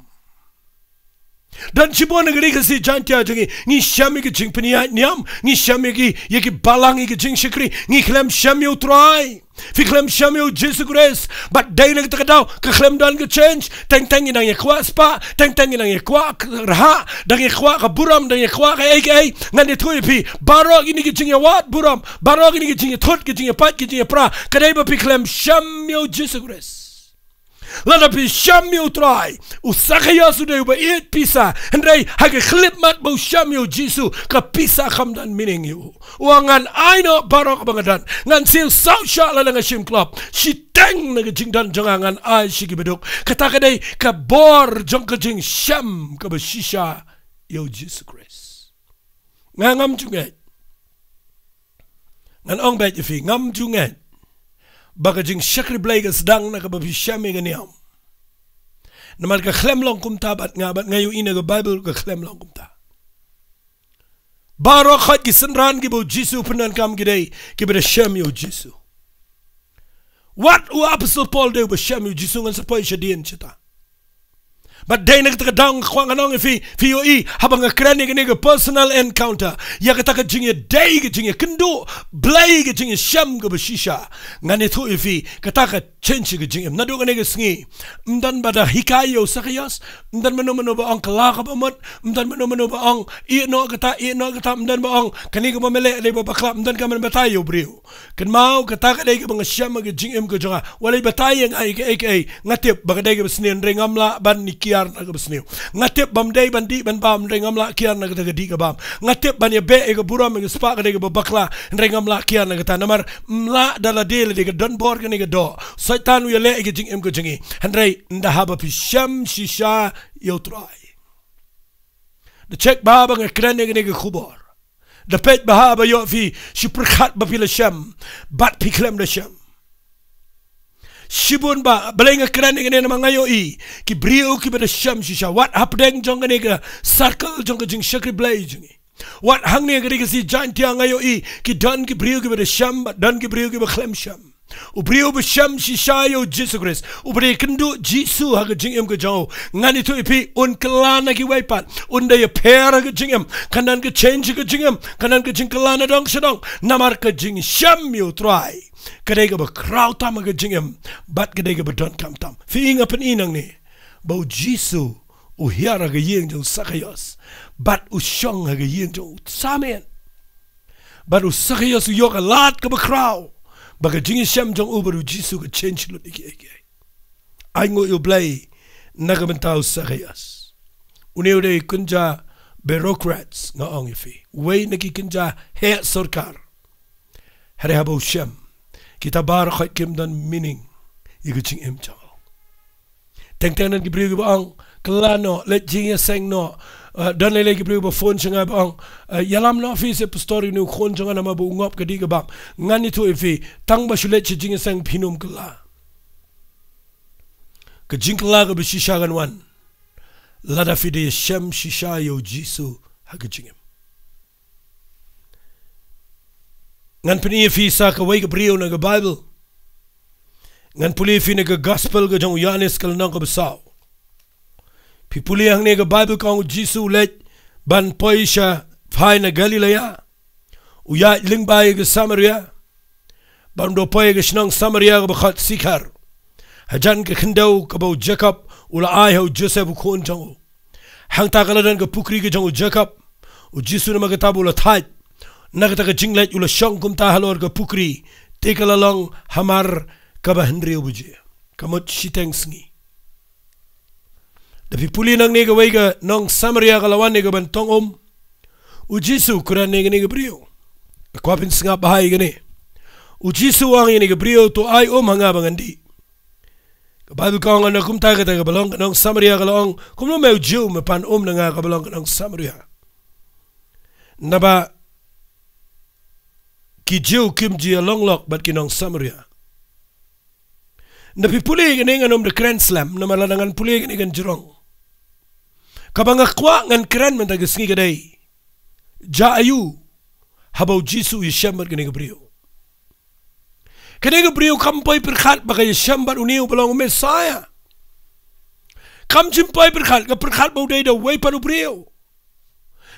Don shibun ha ka Ri Khasi Jaiñtia jong ngi, ngi shem ïa ki jingpynïaid niam, ngi shem ïa ki, ïa ki balang, ïa ki jingshakri, ngi khlem shem ïa U Trai. Phi khlem shem ïa U Jisu Khrist. Bad dei na kata ka daw ka khlem don ka change. Teng teng ngi dang ïa kwah spah, teng teng ngi dang ïa kwah rhah, dang ïa kwah ka burom, dang ïa kwah kaei kaei. Ngan ïathuh ïa phi, baroh kine ki jingïawad burom, baroh kine ki jingïathut, ki jingïapait, ki jingïapra, ka dei ba phi khlem shem ïa U Jisu Khrist. Lada phi shem ïa U Trai, u Sakhaios u dei uba ïeit pisa, hynrei ha ka khyllipmat ba u shem ïa U Jisu, ka pisa kam don meaning ïa u. U ong, ngan ai noh baroh kaba nga don, ngan siew saw shah lada nga shim klop. Shiteng na ka jingdon jong nga ngan ai sha kiba duk. Kata ka dei ka bor jong ka jingshem kaba shisha ïa U Jisu Khrist. Nga ngam ju ngeit. Ngan ong beit ïa phi, ngam ju ngeit ba ka jingshakri Blei ka sdang na kaba phi shem ïa ka niam. Namar ka khlem long kumta bad nga, bad nga ïohi na ka Baibl ka khlem long kumta. Baroh khoit ki synran kiba U Jisu u pyndonkam ki dei kiba da shem ïa U Jisu. Wat u Apostol Paul dei uba shem ïa U Jisu, ngan sa poi shadien shata. Bad dei na kata ka daw nga kwah ngan ong ïa phi, phi ïohi, haba nga kren ïa kane ka personal encounter, ïa kata ka jingïadei, ka jingïakynduh Blei, ka jingïashem kaba shisha, ngan ïathuh ïa phi, kata ka change ka jingim. Naduh kane ka sngi, ym don ba da hikai ïa u Sakhaios, ym don mano mano ba ong kylla kaba mut, ym don mano mano ba ong ïeh noh kata, ïeh noh kata, ym don ba ong kane kaba me leh dei ba bakla, ym don kaba batai ïa u briew. Kynmaw, kata ka dei kaba nga shem ha ka jingim ka jong nga. Wat leit batai ïa nga ïa kaei kaei, nga tip ba ka dei kaba sniew, hynrei ngam lah ban ïa kiar na kaba sniew. Nga tip ba ym dei ban dih ban bam, hynrei ngam lah kiar na kata ka dih ka bam. Nga tip ban ïabeh ïa ka burom ïa ka spah ka dei kaba bakla, hynrei ngam lah kiar na kata. Namar ym lah da lade lade ka don bor kane ka doh. Soitan u ïaleh ïa ka jingim ka jong ngi. Hynrei ynda haba phi shem shisha ïa U Trai. Da check bha ba nga kren ïa kane ka khubor. Da peit bha ba ïoh phi shu pyrkhat ba phi la shem bad phi khlem da shem. Shibun ba, balei nga kren ïa kane, namar nga ïohi ki briew kiba da shem shisha. Wat hapdeng jong kane ka circle jong ka jingshakri Blei jong ngi, wat hangne ka Ri Khasi Jaiñtia, nga ïohi ki don ki briew kiba da shem bad don ki briew kiba khlem shem. U briew ba shem shisha ïa U Jisu Khrist, uba dei kynduh Jisu ha ka jingim ka jong u, ngan ïathuh ïa phi, un kylla na kiwei pat, un da ïapher ha ka jingim, kan don ka change ha ka jingim, kan don ka jingkylla na dong sha dong. Namar ka jingshem ïa U Trai ka dei kaba khraw tam ha ka jingim bad ka dei kaba donkam tam. Phi i, nga pyni nangne ba U Jisu u hiar ha ka ïing jong u Sakhaios bad u shong ha ka ïing jong u samen. Bad u Sakhaios u ïoh ka lad kaba khraw Ba ka jingïashem jong u bad u Jisu ka change lut ïa kiei kiei. Ai nguh ïa u Blei na ka bynta u Sakaios. Une u dei kynja bureaucrats nga ong ïa phi. Wei na ki kynja heh sorkar. Hynrei haba u shem, kita baroh khoit kim don meaning ïa ka jingim jong u. Teng teng don ki briew kiba ong, kylla noh, leit jingïaseng noh. Eh, don lei lei ki briew ba phone sha nga ba ong, eh, ïalam noh phi sha pastor, une u khun jong nga namar ba u ngop ka dih ka bam. Ngan ïathuh ïa phi, tang ba shu leit sha jingïaseng phin ym kylla. Ka jingkylla kaba shisha kan wan lada phi da ïashem shisha ïa u Jisu ha ka jingim. Ngan pyni ïa phi sa kawei ka briew na ka Bible. Ngan pule ïa phi na ka Gospel ka jong u Ïoannis ka lynnong kaba saw. Phi pule hangne ka Bible ka ong u Jisu u leit ban poi sha phai na Galilea. U ïaid lyngba ïa ka Samaria. Bad u da poi ïa ka shnong Samaria kaba khot Sikhar. Hajan ka khyndew kaba u Jakob u la ai ha u Joseph u khun jong u. Hangta ka la don ka pukri ka jong u Jakob. U Jisu namar kata ba u la thait na kata ka jingleit u la shong kumta halor ka pukri. Te ka la long hamar kaba hynriew baje. Ka mut shiteng sngi. Da phi pule nangne kawei ka nong Samaria ka la wan ïa ka ban tong um. U Jisu u kren ïa kane ka briew. Kwah phin sngap bha ïa kane. U Jisu u ong ïa kane ka briew, to ai um ha nga ba ngan dih. Ka Bible ka ong na kumta kata kaba long ka nong Samaria ka la ong, kumno me u Jiw me pan um na nga kaba long ka nong Samaria. Naba ki Jiw kim ju ïalong lok bad ki nong Samaria. Na phi pule ïa kane ngan ym da kren slem, namar lada ngan pule ïa kane kan jrong. Kaba nga kwah ngan kren mynta ka sngi ka dei, jia aiu haba u Jisu u ïashem bad kane ka briew. Kane ka briew kam poi pyrkhat ba ka ïashem bad une uba long u Messaïah. Kam shym poi pyrkhat, ka pyrkhat ba u dei da uwei pat u briew.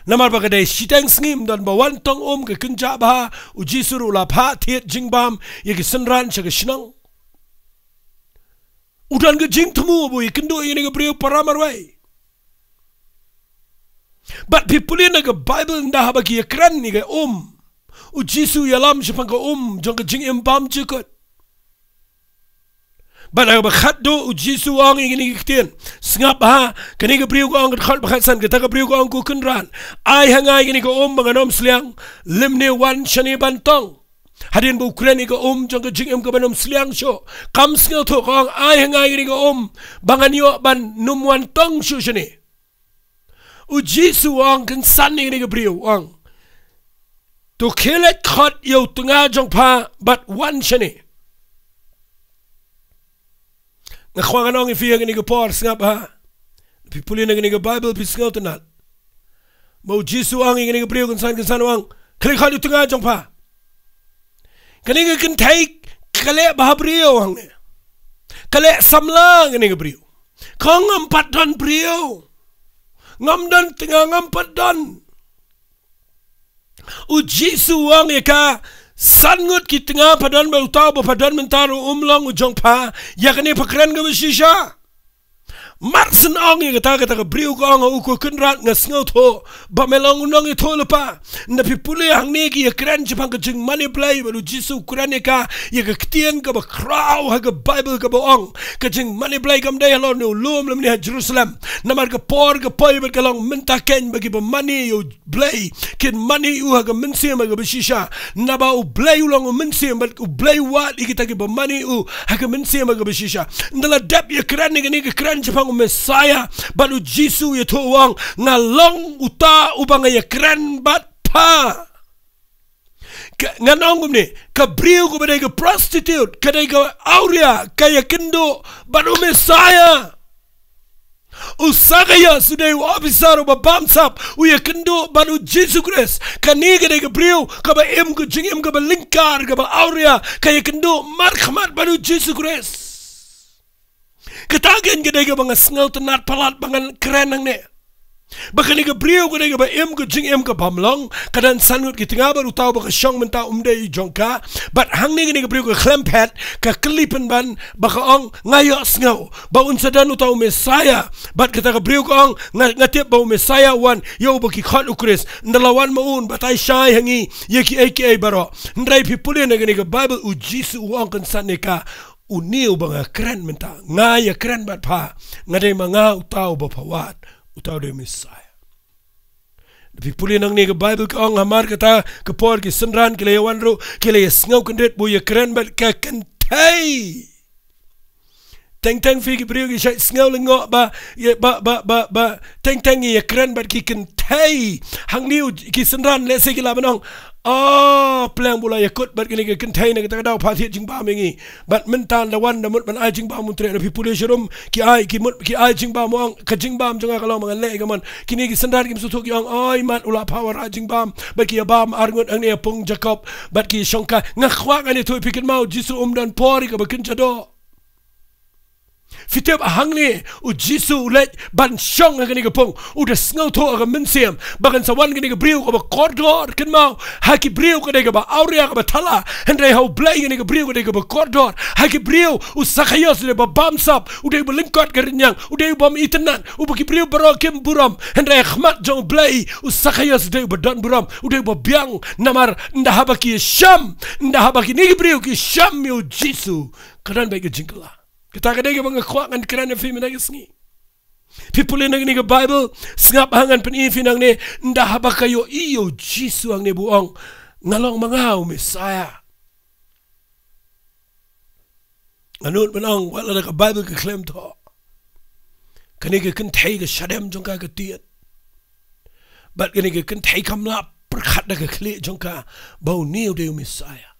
Namar ba ka dei shiteng sngi, ym don ba wan tong um, ka kynjah bha, u Jisu ruh u la phah thied jingbam ïa ki synran sha ka shnong. U don ka jingthmu ba u ïakynduh ïa kane ka briew para marwei. Bad phi pule na ka Bible, ynda haba ki ïakren ïa ka um, u Jisu u ïalam shaphang ka um jong ka jingim bymjukut. Bad ha kaba khatduh u Jisu u ong ïa kine ki ktien. Sngap bha, kane ka briew ka ong, ka dkhot ba khatsan, kata ka briew ka ong, ko Kynrad, ai ha nga ïa kane ka um ba ngan ym sliang, lymne wan shane ban tong. Hadien ba u kren ïa ka um jong ka jingim kaban ym sliang shuh, kam sngewthuh, ka ong, ai ha nga ïa kane ka um ba ngan ïoh ban ym wan tong shuh shane. U Jisu u ong kynsan ïa kane ka briew, u ong, to khie leit khot ïa u tnga jong pha bad wan shane. Nga kwah ngan ong ïa phi ha kane ka por, sngap bha. Phi pule na kane ka Bible phi sngewtynnat ba u Jisu u ong ïa kane ka briew kynsan kynsan, u ong, khie leit khot ïa u tnga jong pha. Kane ka kynthei ka leh bhabriew hangne. Ka leh samla kane ka briew. Ka ong, ngam pat don briew. Ngam don tnga, ngam pat don. U Jisu u ong ïa ka, san ngut ki tnga pha don, bad uta uba pha don mynta ruh um long u jong pha. Ïa kane pha kren kaba shisha. Mar shen ong ïa kata, kata ka briew ka ong ha u, ko Kynrad, nga sngewthuh ba me long u nongïathuhlypa. Ynda phi pule hangne ki ïakren shaphang ka jingmane Blei, bad u Jisu u kren ïa ka, ïa ka ktien kaba khraw ha ka Bible kaba ong, ka jingmane Blei kam dei halor une u lum lymne ha Jerusalem. Namar ka por ka poi bad ka long mynta keiñ ba kiba mane ïa u Blei kin mane ïa u ha ka mynsiem ha kaba shisha. Naba u Blei u long u mynsiem bad u Blei u wad ïa kita kiba mane ïa u ha ka mynsiem ha kaba shisha. Ynda la dep ïakren ïa kane ka kren shaphang u Messaïah, bad u Jisu u ïathuh, u ong, nga long uta uba nga ïakren bad pha. Ka, ngan ong kumne, ka briew kaba dei ka prostitute, ka dei ka awria, ka ïakynduh bad u Messaïah. U Sakaios u dei u ophisar uba bamsap, u ïakynduh bad u Jisu Khrist. Kane ka dei ka briew kaba im ka jingim kaba lyngkar, kaba awria, ka ïakynduh markhmat bad u Jisu Khrist. Kata keiñ ka dei kaba nga sngewtynnat palat ba ngan kren hangne. Ba kane ka briew ka dei kaba im ka jingim ka bym long, ka don san ngut ki tnga bad uta uba ka shong mynta um dei jong ka. Bad hangne kane ka briew ka khlem phet, ka kylli pynban, ba ka ong, nga ïohsngew ba un sa don uta u Messiah. Bad kata ka briew ka ong, nga, nga tip ba u Messiah u wan, ïa uba ki khot u Khrist. Ynda la wan ma u un batai shai ha ngi ïa kiei kiei baroh. Hynrei phi pule na kane ka Baibl, u Jisu u ong kynsan ïa ka, une uba nga kren mynta, nga ïakren bad pha, nga dei ma nga uta uba pha wad, uta u dei u Messiah. Phi pule nangne ka Baibl ka ong, hamar kata ka por ki synran ki la ïawan ruh, ki la ïasngew kyndit ba u ïakren bad ka kynthei. Teng teng phi ki briew ki shait sngew lyngngoh ba, ïa, ba, ba, ba, ba, teng teng ïakren bad ki kynthei. Hangne u, ki synran lehse ki lah ban ong, oh, pleng ba u la ïakut bad kane ka kynthei na kata ka daw, phah thied jingbam ïa ngi. Bad mynta da wan da mut ban ai jingbam, un treh, na phi pule sharum, ki ai, ki mut, ki ai jingbam, u ong, ka jingbam jong nga ka long ba ngan leh ïa ka mon. Kine ki synran kim sngewthuh, ki ong, oi mat, u la phah wanrah jingbam. Bad ki ïabam arngut hangne ha pung Jakob, bad ki shongkai. Nga kwah ngan ïathuh ïa phi, kynmaw, u Jisu um don por ïa kaba kynja doh. Phi tip, hangne u Jisu u leit ban shong ha kane ka pung, u da sngewthuh ha ka mynsiem ba kan sa wan kane ka briew kaba kordor. Kynmaw, ha ki briew ka dei kaba awria, kaba thala, hynrei ha U Blei kane ka briew ka dei kaba kordor. Ha ki briew u Sakhaios u dei uba bamsap, u dei uba lyngkot ka rynïeng, u dei uba bym itynnad, uba ki briew baroh kim burom, hynrei ha khmat jong U Blei u Sakhaios u dei uba don burom, u dei uba biang. Namar ynda haba ki shem, ynda haba kine ki briew ki shem ïa u Jisu, ka don beit ka jingkylla. Kata ka dei kaba nga kwah ngan kren ïa phi mynta ka sngi. Phi pule nangne ka Baibl, sngap ha, ngan pyni ïa phi nangne, ynda haba ka ïohi ïa u Jisu hangne ba u ong, nga long ma nga u Messiah. Nga nud ban ong, wat lada ka Baibl ka khlem thoh, kane ka kynthei ka shadem jong ka ka tied. Bad kane ka kynthei kam lah pyrkhat da ka khlieh jong ka ba une u dei u Messiah.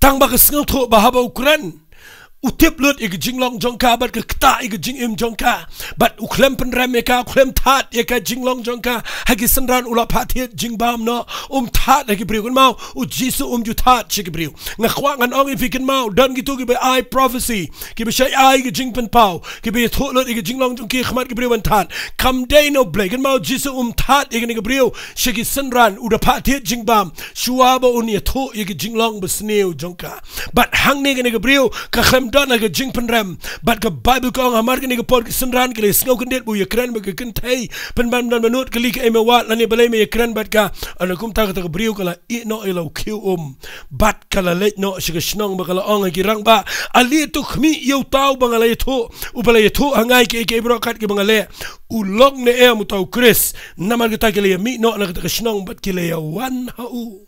Tang ba ka sngewthuh ba haba u kren, u tip lut ïa ka jinglong jong ka, bad ka ktah ïa ka jingim jong ka, bad u khlem pynrem ïa ka, u khlem thad ïa ka jinglong jong ka ha ki synran, u la phah thied jingbam noh, um thad ha ki briew. Kynmaw, u Jisu um ju thad sha ki briew. Nga kwah ngan ong ïa phi, kynmaw, don kito kiba ai prophecy, kiba shait ai ka jingpynpaw, kiba ïathuh lut ïa ka jinglong jong ki ha khmat ki briew ban thad. Kam dei na U Blei. Kynmaw, u Jisu um thad ïa kane ka briew sha ki synran, u da phah thied jingbam shuwa ba un ïathuh ïa ka jinglong basniew jong ka. Bad hangne kane ka briew ka khlem don ha ka jingpynrem. Bad ka Baibl ka ong, hamar kane ka por ki synran ki la ïasngew kyndit ba u ïakren bad ka kynthei. Pynban, pynban, ban nud, kylli kaei me wad lane balei me ïakren bad ka. Ynda kumta kata ka briew ka la ïeh noh ïa la u khiew um, bad ka la leit noh sha ka shnong bad ka la ong ha ki rangbah, ale to khmih ïa uta uba nga la ïathuh, uba la ïathuh ha nga ïa kiei kiei baroh kat kiba nga leh. U long ne em uta u Khrist? Namar kata ki la ïamih noh na kata ka shnong bad ki la ïawan ha u.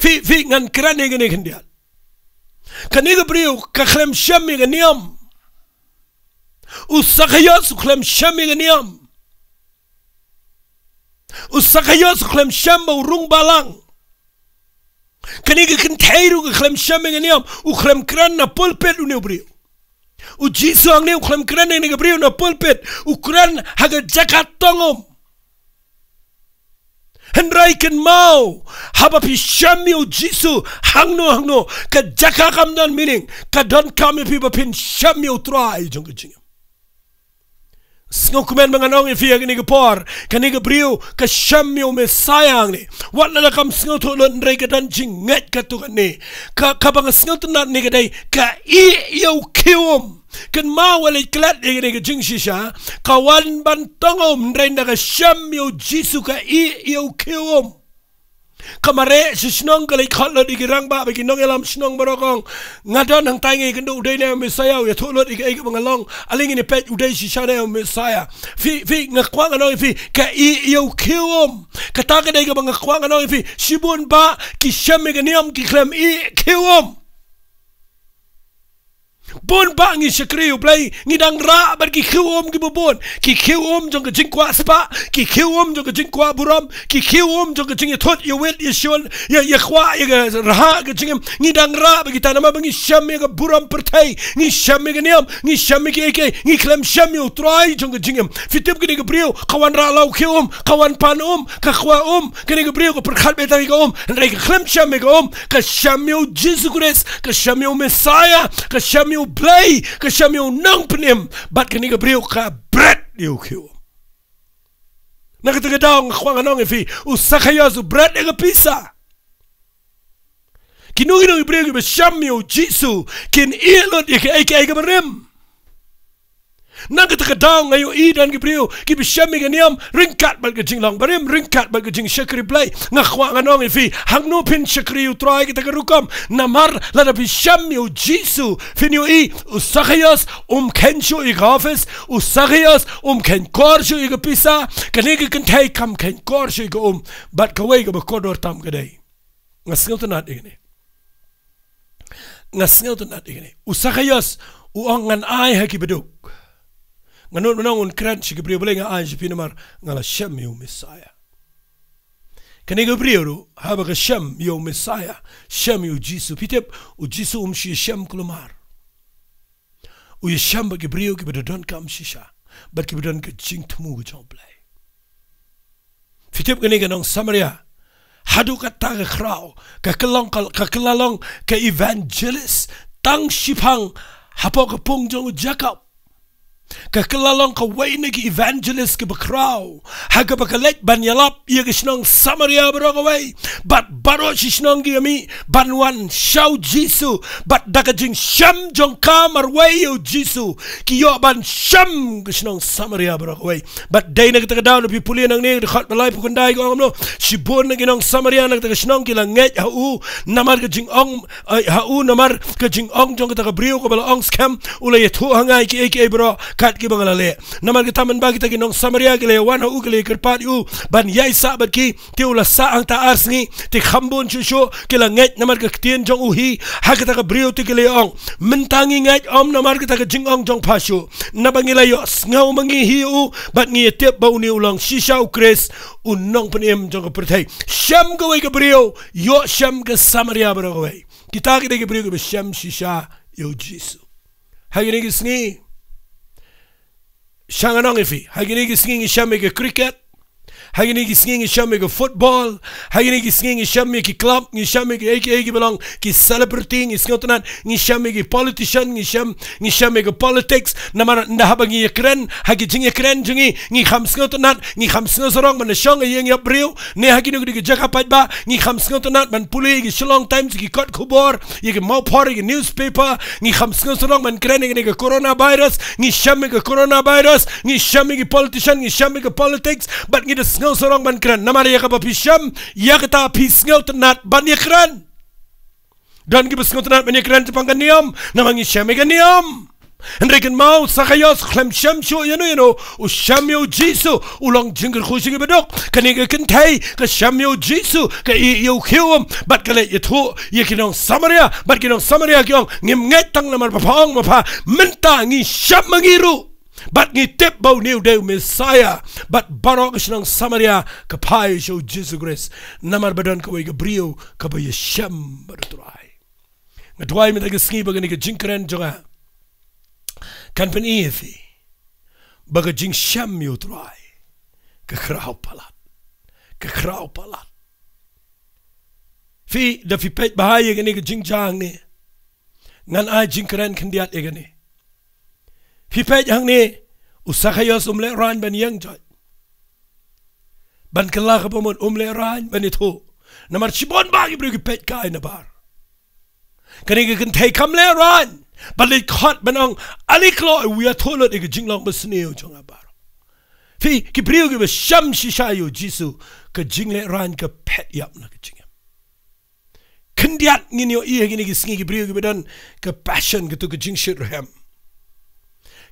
Phi, phi, ngan kren ïa kane khyndiat. Kane ka briew ka khlem shem ïa ka niam. U Sakhaios u khlem shem ïa ka niam. U Sakhaios u khlem shem ba u rung balang. Kane ka kynthei ruh ka khlem shem ïa ka niam. U khlem kren na pulpit une u briew. U Jisu hangne u khlem kren ïa kane ka briew na pulpit. U kren ha ka jaka tong um. Hynrei kynmaw, haba phi shem ïa u Jisu hangno hangno, ka jaka kam don meaning, ka donkam ïa phi ba phin shem ïa U Trai jong ka jingim. Sngewkmen ba ngan ong ïa phi ha kane ka por, kane ka briew ka shem ïa u Messiah hangne. Wat lada kam sngewthuh lut, hynrei ka don jingngeit katto katne. Ka, kaba nga sngewtynnad ne ka dei, ka ïeh ïa u khiew um. Kynmaw, wat leit klet ïa kane ka jingshisha, ka wan ban tong um, hynrei ynda ka shem ïa u Jisu ka ïeh ïa u khiew um. Ka mareh sha shnong, ka leit khot lut ïa ki rangbah bad ki nongïalam shnong baroh, ka ong, nga don hangtai, nga ïakynduh u dei ne em u Messiah, u ïathuh lut ïa kaei kaba nga long. Ale ngin ïa peit u dei shisha ne em u Messiah. Phi, phi, nga kwah ngan ong ïa phi, ka ïeh ïa u khiew um. Kata ka dei kaba nga kwah ngan ong ïa phi. Shibun bah ki shem ïa ka niam, ki khlem ïeh khiew um. Bun bah ngi shakri U Blei, ngi dang rah bad ki khiew um kiba bun. Ki khiew um jong ka jingkwah spah, ki khiew um jong ka jingkwah burom, ki khiew um jong ka jingïathut, ïawit, ïashun, ïa, ïakwah, ïa ka rhah ka jingim. Ngi dang rah bad kita namar ba ngi shem ïa ka burom pyrthei, ngi shem ïa ka niam, ngi shem ïa kiei kiei, ngi khlem shem ïa U Trai jong ka jingim. Phi tip kane ka briew, ka wanrah la u khiew um, ka wan pan um, ka kwah um, kane ka briew ka pyrkhat beit tang ïa ka um, hynrei ka khlem shem ïa ka um, ka shem ïa u Jisu Khrist, ka shem ïa u Messiah, ka shem ïa U Blei, ka shem ïa u nongpynim, bad kane ka briew ka bret ïa u khiew. Na kata ka daw nga kwah ngan ong ïa phi, u Sakhaios u bret ïa ka pisa. Kino kino ki briew kiba shem ïa u Jisu, kin ïeh lut ïa kaei kaei kaba rim. Na kata ka daw nga ïohi don ki briew kiba shem ïa ka niam ryngkat bad ka jinglong barim, ryngkat bad ka jingshakri Blei. Nga kwah ngan ong ïa phi, hangno phin shakri ïa u Trai kata ka rukom? Namar lada phi shem ïa u Jisu, phin ïohi, u Sakhaios um kheiñ shuh ïa ka office, u Sakhaios um kheiñ kor shuh ïa ka pisa, kane ka kynthei kam kheiñ kor shuh ïa ka um. Bad kawei kaba kordor tam ka dei, nga sngewtynnat ïa kane. Nga sngewtynnat ïa kane. U Sakhaios u ong, ngan ai ha kiba duk. Nga nud mynno un kren sha ki briew, balei nga ai sha phi? Namar nga la shem ïa u Messiah. Kane ka briew ruh, haba ka shem ïa u Messiah, shem ïa u Jisu. Phi tip, u Jisu um shu shem kulmar. U ïashem bad ki briew kiba da donkam shisha, bad kiba don ka jingthmu ka jong u Blei. Phi tip kane ka nong Samaria, haduh katta ka khraw, ka kylla long ka, ka kylla long ka evangelist tang shiphang hapoh ka pung jong u Jakob. Ka kylla long kawei na ki evangelist kiba khraw, ha kaba ka leit ban ïalap ïa ka shnong Samaria baroh kawei. Bad baroh shi shnong ki ïa mih ban wan sha u Jisu. Bad da ka jingshem jong ka marwei ïa u Jisu, ki ïoh ban shem ka shnong Samaria baroh kawei. Bad dei na kata ka daw, lada phi pule nangne, ka dkhot ba laiphew khyndai ka ong kumno: Shibun na ki nong Samaria na kata ka shnong ki la ngeit ha u namar ka jingong, eh, ha u namar ka jingong jong kata ka briew kaba la ong skhem, u la ïathuh ha nga ïa kiei kiei baroh kat kiba nga la leh. Namar kata mynba kita ki nong Samaria ki la ïawan ha u, ki la ïakyrpad ïa u ban ïaisah bad ki, te u la sah hangta ar sngi. Te kham bun shuh shuh ki la ngeit namar ka ktien jong u hi. Ha kata ka briew te ki la ong, mynta ngi ngeit ym namar kata ka jingong jong pha shuh, naba ngi la ïohsngew ma ngi hi ïa u, bad ngi ïatip ba une u long shisha u Khrist, u nongpynim jong ka pyrthei. Shem kawei ka briew, ïoh shem ka Samaria baroh kawei. Kita ki dei ki briew kiba shem shisha ïa u Jisu. Ha kine ki sngi, sha ngan ong ïa phi, ha kine ki sngi ngi shem ïa ka cricket, ha kine ki sngi ngi shem ïa ka football, ha kine ki sngi ngi shem ïa ki club, ngi shem ïa kiei kiei kiba long ki celebrity, ngi sngewtynnat, ngi shem ïa ki politician, ngi shem, ngi shem ïa ka politics. Namar ynda haba ngi ïakren ha ki jingïakren jong ngi, ngi kham sngewtynnat, ngi kham sngewsarong ban da shong ha ïing ïap briew, ne ha kino kino ki jaka paidbah, ngi kham sngewtynnat ban pule ïa ki Shillong Times, ïa ki kot khubor, ïa ki mawphor, ïa ki newspaper, ngi kham sngewsarong ban kren ïa kane ka coronavirus, ngi shem ïa ka coronavirus, ngi shem ïa ki politician, ngi shem ïa ka politics, bad ngi da sngewsarong ban kren. Namar ïa kaba phi shem, ïa kata phi sngewtynnat ban ïakren. Don kiba sngewtynnat ban ïakren shaphang ka niam, namar ngi shem ïa ka niam. Hynrei kynmaw, Sakhaios khlem shem shuh ïano ïano, u shem ïa u Jisu, u long jingkyrkhu sha ki baduk. Kane ka kynthei ka shem ïa u Jisu, ka ïeh ïa u khiew um, bad ka leit ïathuh ïa ki nong Samaria, bad ki nong Samaria ki ong, ngim ngeit tang namar ba pha ong ma pha, mynta ngi shem ma ngi ruh, bad ngi tip ba une u dei u Messiah. Bad baroh ka shnong Samaria ka phai sha u Jisu Khrist, namar ba don kawei ka briew kaba ïashem bad u Trai. Nga duwai mynta ka sngi ba kane ka jingkren jong nga kan pyni ïa phi ba ka jingshem ïa u Trai ka khraw palat, ka khraw palat. Phi, da phi peit bha ïa kane ka jingjia hangne, ngan ai jingkren khyndiat ïa kane. Phi peit hangne, u Sakhaios um lehraiñ ban ïeng joit, ban kylla kaba mut, um lehraiñ ban ïathuh. Namar shibun bha ki briew ki peit kai nabar. Kane ka kynthei kam lehraiñ ban leit khot ban ong, ale kloi, u ïathuh lut ïa ka jinglong basniew jong nga baroh. Phi, ki briew kiba shem shisha ïa u Jisu, ka jinglehraiñ ka phet ïap na ka jingim. Khyndiat ngin ïohi ha kine ki sngi ki briew kiba don ka passion, kato ka jingshitrhem.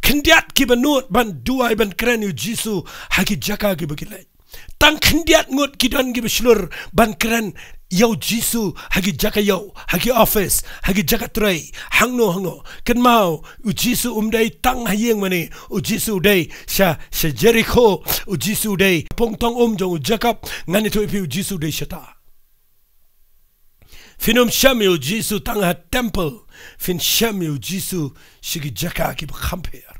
Khyndiat kiba nud ban duwai ban kren ïa u Jisu ha ki jaka kiba ki leit. Tang khyndiat ngut ki don kiba shlur ban kren ïa u Jisu ha ki jaka ïew, ha ki office, ha ki jaka trei, hangno hangno. Kynmaw, u Jisu um dei tang ha ïing mane, u Jisu u dei sha, sha Jerikho, u Jisu u dei pung tong um jong u Jakob. Ngan ïathuh ïa phi, u Jisu u dei shata. Phin ym shem ïa u Jisu tang ha temple, phin shem ïa u Jisu sha ki jaka kiba kham pher.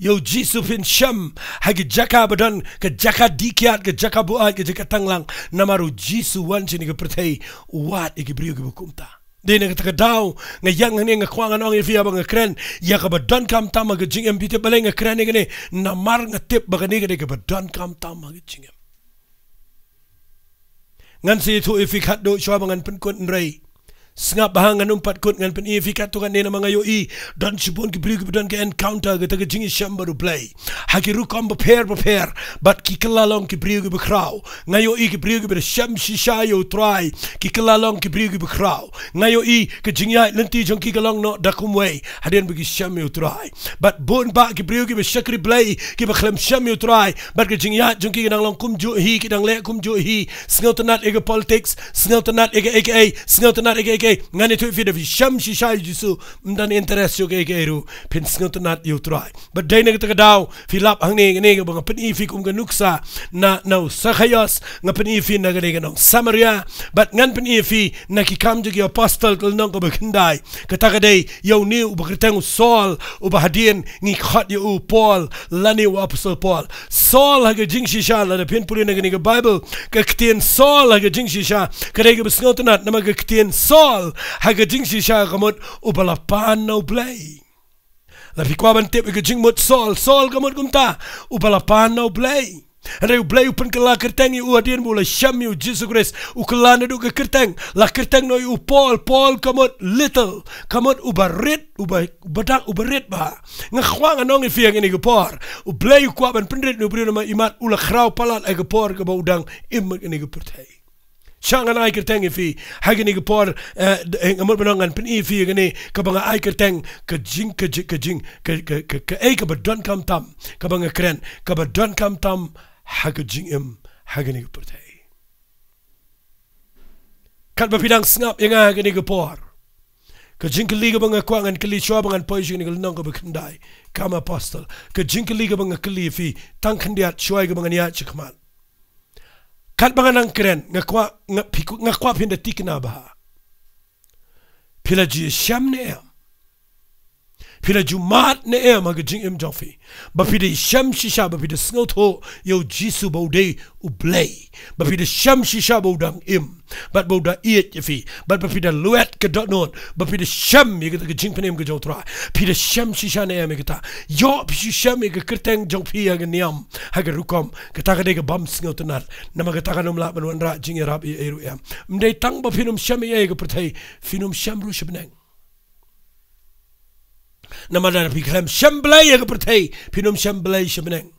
Ïa u Jisu phin shem ha ki jaka ba don ka jaka dih kiad, ka jaka buaid, ka jaka tanglang. Namar u Jisu u wan shane ha ka pyrthei, u wad ïa ki briew kiba kumta. Dei na kata ka daw nga ïeng hangne nga kwah ngan ong ïa phi, haba nga kren ïa kaba donkam tam ha ka jingim, phi tip balei nga kren ïa kane? Namar nga tip ba kane ka dei kaba donkam tam ha ka jingim. Ngan sa ïathuh ïa phi khatduh shuwa ba ngan pynkut, hynrei sngap bha, ngan ym pat kut, ngan pyni ïa phi katto katne namar nga ïohi don shibun ki briew kiba don ka encounter, kata ka jingïashem bad U Blei ha ki rukom bapher bapher, bad ki kylla long ki briew kiba khraw. Nga ïohi ki briew kiba da shem shisha ïa U Trai, ki kylla long ki briew kiba khraw. Nga ïohi ka jingïaid lynti jong ki ka long noh da kumwei, hadien ba ki shem ïa U Trai. Bad bun bah ki briew kiba shakri Blei, kiba khlem shem ïa U Trai, bad ka jingïaid jong ki ka dang long kumjuh hi, ki dang leh kumjuh hi, sngewtynnat ïa ka politics, sngewtynnat ïa kaei kaei, sngewtynnat ïa kaei kaei. Ngan ïathuh ïa phi, da phi shem shisha ïa U Jisu, ym don interest shuh kaei kaei ruh, phin sngewtynnat ïa U Trai. Bad dei na kata ka daw phi lap hangne, kane kaba nga pyni ïa phi kum ka nuksa na, na u Sakhaios, nga pyni ïa phi na kane ka nong Samaria, bad ngan pyni ïa phi na Ki Kam jong ki Apostol ka lynnong kaba khyndai. Kata ka dei ïa une uba kyrteng u Saul, uba hadien ngi khot ïa u Paul, lane u Apostol Paul. Saul ha ka jingshisha, lada phin pule na kane ka Bible, ka ktien Saul ha ka jingshisha ka dei kaba sngewtynnat, namar ka ktien Saul ha ka jingshisha ka mut uba la pan na U Blei. La phi kwah ban tip ïa ka jingmut Saul, Saul ka mut kumta, uba la pan na U Blei. Hynrei U Blei u pynkylla kyrteng ïa u hadien ba u la shem ïa U Jisu Khrist. U kylla naduh ka kyrteng, la kyrteng noh ïa u Paul, Paul ka mut little, ka mut uba rit, uba, uba dak, uba rit bha. Nga kwah ngan ong ïa phi ha kane ka por, U Blei u kwah ban pynrit ïa u briew namar imat u la khraw palat ha ka por kaba u dang im ha kane ka pyrthei. Sha ngan ai kyrteng ïa phi ha kane ka por, eh, d-, eh, nga mut ban ong ngan pyni ïa phi ha kane, kaba nga ai kyrteng ka jing, ka jing, ka jing, ka, ka, ka, kaei kaba donkam tam, kaba nga kren, kaba donkam tam ha ka jingim ha kane ka pyrthei. Katba phi dang sngap ïa nga ha kane ka por, ka jingkylli kaba nga kwah ngan kylli shuwa ba ngan poi sha kane ka lynnong kaba khyndai Kam Apostol, ka jingkylli kaba nga kylli ïa phi tang khyndiat shuwa ïa kaba ngan ïaid shakhmat. Katba nga nang kren, nga kwah, nga, phi, nga kwah phin da tikna bha. Phi la ju ïashem ne em? Phi la ju mad ne em ha ka jingim jong phi, ba phi da ïashem shisha, ba phi da sngewthuh ïa U Jisu ba u dei U Blei, ba phi da shem shisha ba u dang im, bad ba u da ïeit ïa phi, bad ba phi da lwet ka dohnud, ba phi da shem ïa kata ka jingpynim ka jong U Trai? Phi da shem shisha ne em ïa kata? Ïoh phi shu shem ïa ka kyrteng jong phi ha ka niam, ha ka rukom. Kata ka dei ka bym sngewtynnat, namar kata kan ym lah ban wanrah jingïarap ei ei ruh em. Ym dei tang ba phin ym shem ei ei ha ka pyrthei, phin ym shem ruh sha bneng. Namar lada phi khlem shem Blei ha ka pyrthei, phin ym shem Blei sha bneng.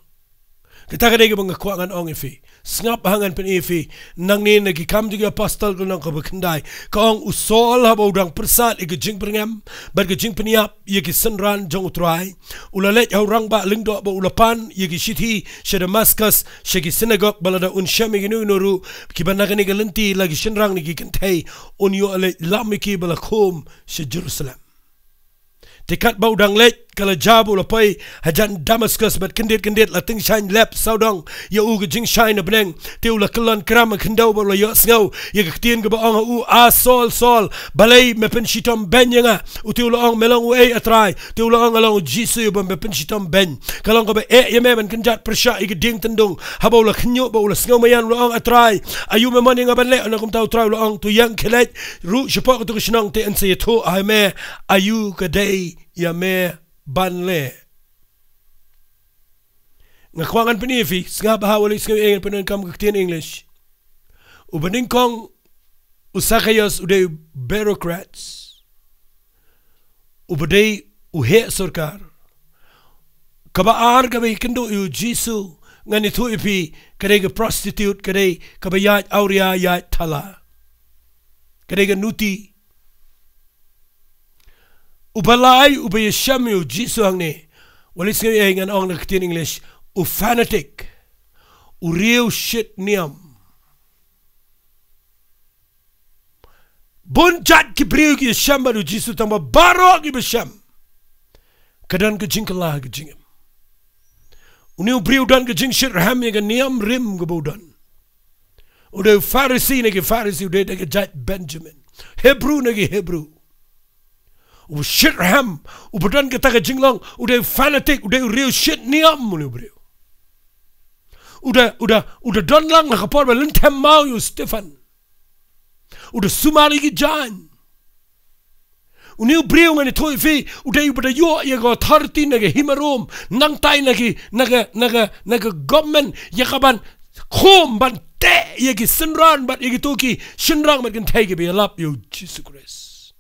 Kata ka dei kaba nga kwah ngan ong ïa phi. Sngap ha ngan pyni ïa phi. Nangne na Ki Kam jong ki Apostol ka lynnong kaba khyndai, ka ong u Saul haba u dang pyrsad ïa ka jingpyrngem bad ka jingpynïap ïa ki synran jong U Trai, u la leit ha u rangbah lyngdoh bad u la pan ïa ki shithi sha Damaskus, sha ki synagog, ba lada un shem ïa kino kino ruh kiba na kane ka lynti, la ki shynrang ne ki kynthei, un ïoh leit lam ïa ki ba la khum sha Jerusalem. Te katba u dang leit, ka la jia ba u la poi hajan Damaskus, bad kyndit kyndit la tyngshaiñ lep sawdong ïa u ka jingshai na bneng. Te u la kyllon kram ha khyndew bad u la ïohsngew ïa ka ktien kaba ong ha u, "A Saul, Saul, balei me pynshitom beiñ ïa nga?" U te u la ong, "Me long uei, A Trai?" Te u la ong, "Nga long U Jisu uba me pynshitom beiñ. Ka long kaba eh ïa me ban kynjat pyrshah ïa ka dieng tyndung." Haba u la khynñiuh bad u la sngewmaïan, u la ong, "A Trai, aïu me mon ïa nga ban leh?" Na kumta U Trai u la ong, "To ïeng khie leit ruh shapoh katto ka shnong, te yn sa ïathuh ha me aïu ka dei ïa me ban leh." Nga kwah ngan pyni ïa phi, sngap bha, wat leit sngew ei, ngan pyndonkam ka ktien English. Uba nyngkong, u Sakhaios u dei u bureaucrats, uba dei u heh sorkar. Kaba ar kaba ïakynduh ïa U Jisu, ngan ïathuh ïa phi, ka dei ka prostitute, ka dei kaba ïaid awria ïaid thala, ka dei ka nuti. Uba lai, uba ïashem ïa U Jisu hangne, wat leit sngew ei, ngan ong na ka ktien English, u fanatic, u riew shit niam. Bun jait ki briew ki ïashem bad U Jisu, tangba baroh kiba shem ka don ka jingkylla ha ka jingim. Une u briew u don ka jingshit rhem ïa ka niam rim kaba u don. U dei u Pharisi na ki Pharisi, u dei na ka jait Benjamin, Hebru na ki Hebru. U shit rhem, uba don kata ka jinglong, u dei u fanatic, u dei u riew shit niam, une u briew. U da, u da, u da don lang na ka por ba lynthem maw ïa u Stephan. U da sumar ïa ki jaiñ. Une u briew ngan ïathuh ïa phi, u dei uba da ïoh ïa ka authority na ka hima Rom, nangtai na ki, na ka, na ka, na ka government, ïa ka ban khum ban teh ïa ki synran bad ïa kito ki shynrang bad kynthei kiba ïalap ïa u Jisu Khrist.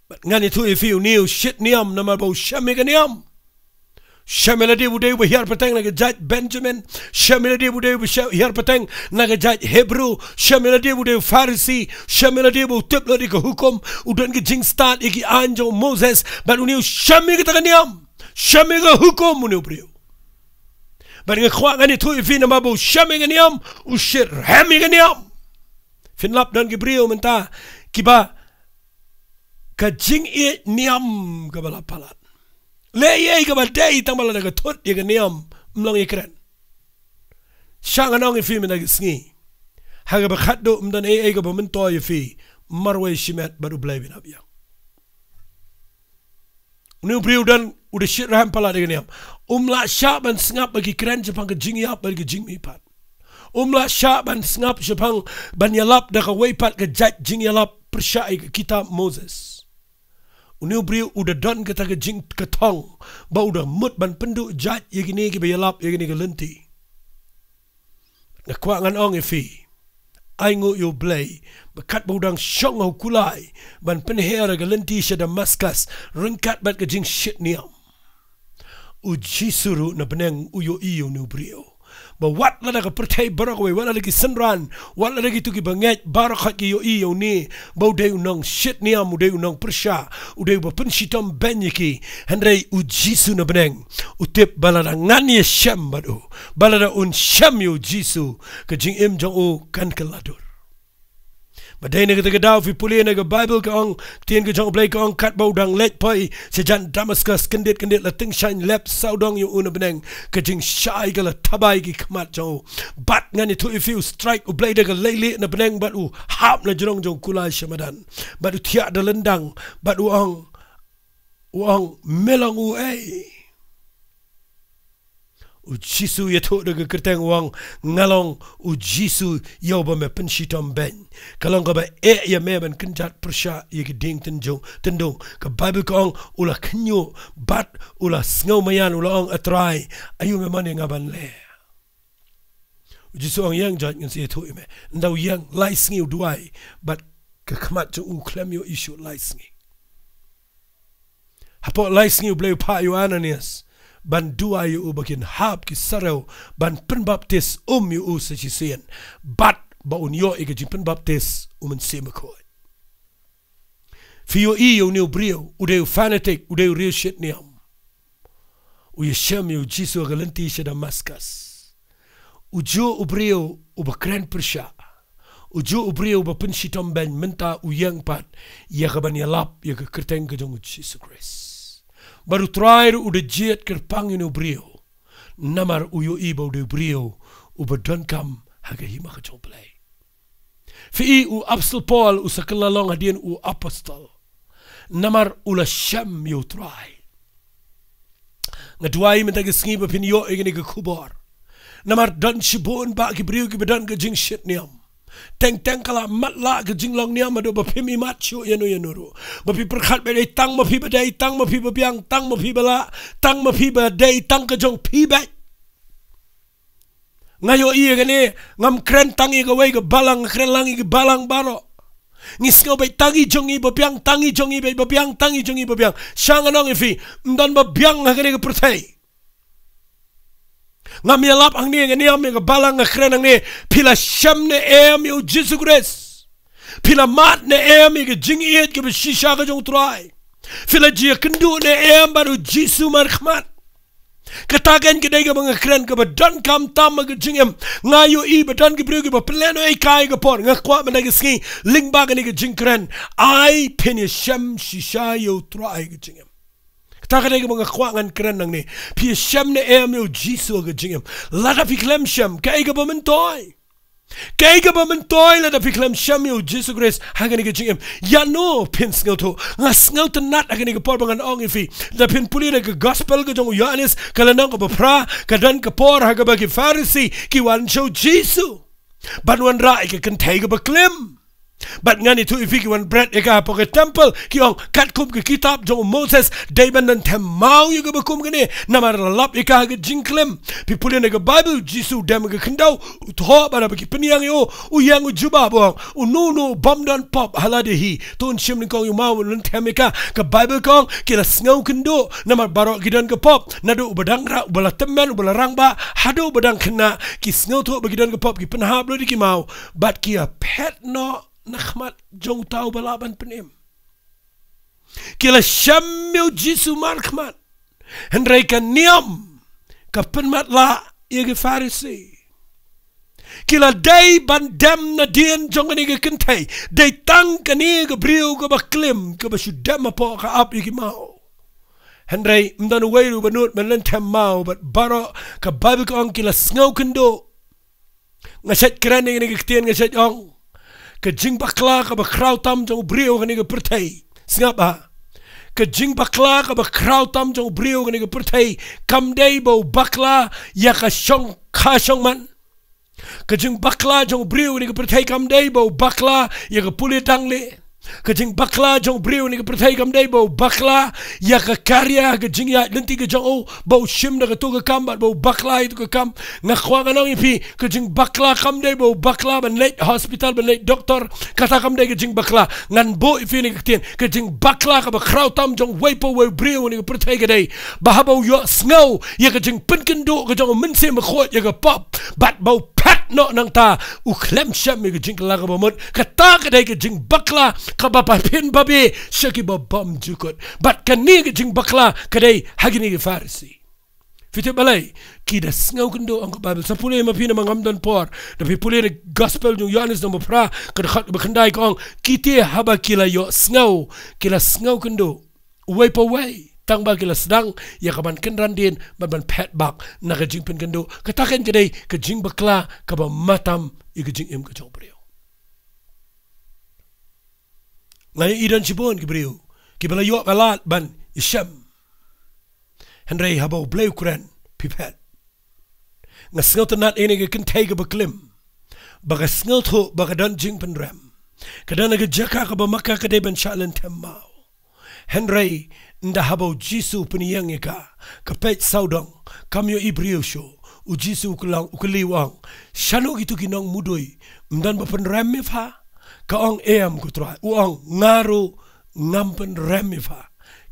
Bad ngan ïathuh ïa phi, une u shit niam namar ba u shem ïa ka niam. Shem ïa lade ba u dei uba hiar pateng na ka jait Benjamin. Shem ïa lade ba u dei uba shem, hiar pateng na ka jait Hebru. Shem ïa lade ba u dei u Pharisi. Shem ïa lade ba u tip lut ïa ka hukum. U don ka jingstad ïa ki aiñ jong u Moses. Bad une u shem ïa kata ka niam. Shem ïa ka hukum une u briew. Bad nga kwah ngan ïathuh ïa phi namar ba u shem ïa ka niam, u shitrhem ïa ka niam. Phin lap don ki briew mynta kiba ka jingïeit niam kaba la palat. Leh ei ei kaba dei tang ba lada ka thut ïa ka niam, ym long ïakren. Sha ngan ong ïa phi mynta ka sngi, ha kaba khatduh ym don ei ei kaba myntoi ïa phi, marwei shimet bad U Blei un ap ïa. Une u briew u don, u da shitrhem palat ïa ka niam. Um lah shah ban sngap ïa ki kren shaphang ka jingïap bad ka jingmihpat. Um lah shah ban sngap shaphang ban ïalap da kawei pat ka jait jingïalap pyrshah ïa ka kitab Moses. Une u briew u da don kata ka jingkthong ba u da mut ban pynduh jait ïa kine kiba ïalap ïa kane ka lynti. Nga kwah ngan ong ïa phi, ainguh ïa U Blei ba katba u dang shong ha u kulai ban pynher ïa ka lynti sha Damaskas ryngkat bad ka jingshit niam, U Jisu ruh na bneng u ïohi ïa une u briew. Ba wat lada ka pyrthei baroh kawei, wat lada ki synran, wat lada kito kiba ngeit baroh khoit ki ïohi ïa une ba u dei u nongshit niam, u dei u nongpyrshah, u dei uba pynshitom beiñ ïa ki, hynrei U Jisu na bneng u tip ba lada ngan ïashem bad u, ba lada un shem ïa U Jisu, ka jingim jong u kan kylla dur. Ba dei na kata ka daw phi pule na ka Baibl ka ong, ktien ka jong U Blei ka ong, katba u dang leit poi sha jan Damaskas, kyndit kyndit la tyngshaiñ lep sawdong ïa u na bneng. Ka jingshai ka la thabai ki khmat jong u. Bad ngan ïathuh ïa phi, u strike U Blei da ka leilieh na bneng bad u hap na jrong jong u kulai sha madan. Bad u thiah da lyndang bad u ong, u ong, me long uei? U Jisu u ïathuh da ka kyrteng u ong, nga long U Jisu ïa uba me pynshitom beiñ. Ka long kaba eh ïa me ban kynjat pyrshah ïa ki dieng tynjung, tyndung. Ka Baibl ka ong, u la khynñiuh bad u la sngewmaïan, u la ong, A Trai, aïu me mon ïa nga ban leh? U Jisu u ong, ïeng, jait ngan sa ïathuh ïa me. Ynda u ïeng, lai sngi u duwai bad ka khmat jong u khlem ïohi shuh lai sngi. Hapoh lai sngi U Blei u phah ïa u Ananias ban duwai ïa u ba kin hap ki sarew ban pynbaptis um ïa u sa shisien, bad ba un ïoh ïa ka jingpynbaptis U Mynsiem Bakhuid. Phi ïohi ïa une u briew, u dei u fanatic, u dei u riewshit niam. U ïashem ïa U Jisu ha ka lynti sha Damaskas. Ujuh u briew uba kren pyrshah, ujuh u briew uba pynshitom beiñ, mynta u ïeng pat ïa ka ban ïalap ïa ka kyrteng ka jong U Jisu Khrist. Bad U Trai ruh u da jied kyrpang ïa une u briew, namar u ïohi ba u dei u briew uba donkam ha ka hima ka jong U Blei. Phi i, u Apostol Paul u sa kylla long hadien u apostol namar u la shem ïa U Trai. Nga duwai mynta ka sngi ba phin ïoh ïa kane ka khubor, namar don shibun bah ki briew kiba don ka jingshit niam. Teng teng ka la matlah ka jinglong niam haduh ba phim imat shuh ïano ïano ruh. Ba phi pyrkhat ba dei tang ma phi ba dei, tang ma phi ba biang, tang ma phi ba lah, tang ma phi ba dei, tang ka jong phi beit. Nga ïohi ïa kane, ngam kren tang ïa kawei ka balang, nga kren lang ïa ki balang baroh. Ngi sngew beit tang i jong ngi ba biang, tang i jong ngi beit ba biang, tang i jong ngi ba biang. Sha ngan ong ïa phi, ym don ba biang ha kane ka pyrthei. Ngam ïalap hangne, nga niam ïa ka balang, nga kren hangne. Phi la shem ne em ïa U Jisu Khrist? Phi la mad ne em ïa ka jingïeit kaba shisha ka jong U Trai? Phi la jia kynduh ne em bad U Jisu markhmat? Kata kein ka dei kaba nga kren, kaba donkam tam ha ka jingim. Nga ïohi ba don ki briew kiba pynlehnohei kai ka por. Nga kwah mynta ka sngi, lyngba kane ka jingkren, ai phin ïashem shisha ïa U Trai ha ka jingim. Kata ka dei kaba nga kwah ngan kren nangne. Phi ïashem ne em ïa U Jisu ha ka jingim? Lada phi khlem shem, kaei kaba myntoi? Kaei kaba myntoi lada phi khlem shem ïa U Jisu Khrist ha kane ka jingim? Ïano phin sngewthuh? Nga sngewtynnat ha kane ka por ba ngan ong ïa phi, lada phin pule na ka gospel ka jong u Ïoannis, ka lynnong kaba phra, ka don ka por ha kaba ki Pharisi ki wan sha U Jisu ban wanrah ïa ka kynthei kaba klim. Bad ngan ïathuh ïa phi, ki wan bret ïa ka hapoh ka temple, ki ong, katkum ka kitab jong u Moses, dei ban nym them maw ïa kaba kum kane, namar la lap ïa ka ha ka jingklim. Phi pule na ka Bible, Jisu dem ha ka khyndew, u thoh bad haba ki pynïeng ïa u, u ïeng u jubab u ong, uno uno u bym don pop ha lade hi, to un shim nyngkong ïa u maw ban nym them ïa ka. Ka Bible ka ong, ki la sngew kynduh, namar baroh ki don ka pop, naduh uba dang rah, uba la tymmen, uba la rangbah, haduh uba dang khynnah, ki sngewthuh ba ki don ka pop, ki pynhap lut ïa ki maw, bad ki ïaphet noh na khmat jong uta uba lah ban pynim. Ki la shem ïa u Jisu markhmat. Hynrei ka niam ka pynmatlah ïa ki Pharisi. Ki la dei ban dem nadien jong kane ka kynthei. Dei tang kane ka briew kaba klim, kaba shu dem hapoh ka app ïa ki maw. Hynrei ym don uwei ruh ba nud ban nym them maw, bad baroh, ka Bible ka ong, ki la sngew kynduh. Nga shait kren ïa kane ka ktien, nga shait ong, ka jingbakla kaba khraw tam jong u briew ha kane ka pyrthei. Sngap ha. Ka jingbakla kaba khraw tam jong u briew ha kane ka pyrthei, kam dei ba u bakla ïa ka shongkha shongman. Ka jingbakla jong u briew ha kane ka pyrthei kam dei ba u bakla ïa ka pule dangle. Ka jingbakla jong u briew ha kane ka pyrthei kam dei ba u bakla ïa ka career, ka jingïaid lynti ka jong u, ba u shim da kato ka kam, bad ba u bakla ïa kato ka kam. Nga kwah ngan ong ïa phi, ka jingbakla kam dei ba u bakla ban leit hospital, ban leit doktor. Kata kam dei ka jingbakla. Ngan buh ïa phi kane ka ktien, ka jingbakla kaba khraw tam jong uwei pa uwei u briew ha kane ka pyrthei ka dei ba haba u ïohsngew ïa ka jingpynkynduh ka jong u Mynsiem Bakhuid ïa ka pop, bad ba u phet noh nangta, u khlem shem ïa ka jingkylla kaba mut. Kata ka dei ka jingbakla kaba pynphin babe sha kiba bymjukut. Bad kane ka jingbakla ka dei ha kine ki Pharisi. Phi tip balei? Ki da sngew kynduh, ong ka Bible. Sa pule ma phi namar ngam don por. Da phi pule na gospel jong u Ïoannis nong ba phra, ka dkhot ba khyndai ka ong, ki te haba ki la ïohsngew, ki la sngew kynduh. Uwei pa uwei, tang ba ki la sdang ïa ka ban kynran dien, ban ban phet bak na ka jingpynkynduh. Kata kan ka dei ka jingbakla kaba matam ïa ka jingim ka jong u briew. Nga ïohi don shibun ki briew kiba la ïoh ka lad ban ïashem. Hynrei haba U Blei u kren, phi phet. Nga sngewtynnad ïa kane ka kynthei kaba klim, ba ka sngewthuh ba ka don jingpynrem. Ka don ha ka jaka kaba ma ka ka dei ban shah lynthem maw. Hynrei ynda haba U Jisu u pynïeng ïa ka, ka peit sawdong, kam ïohi briew shuh. U Jisu u kylli, u kylli u ong, shano kito ki nongmudui, ym don ba pynrem ïa pha? Ka ong, em ko Trai. U ong, nga ruh ngam pynrem ïa pha.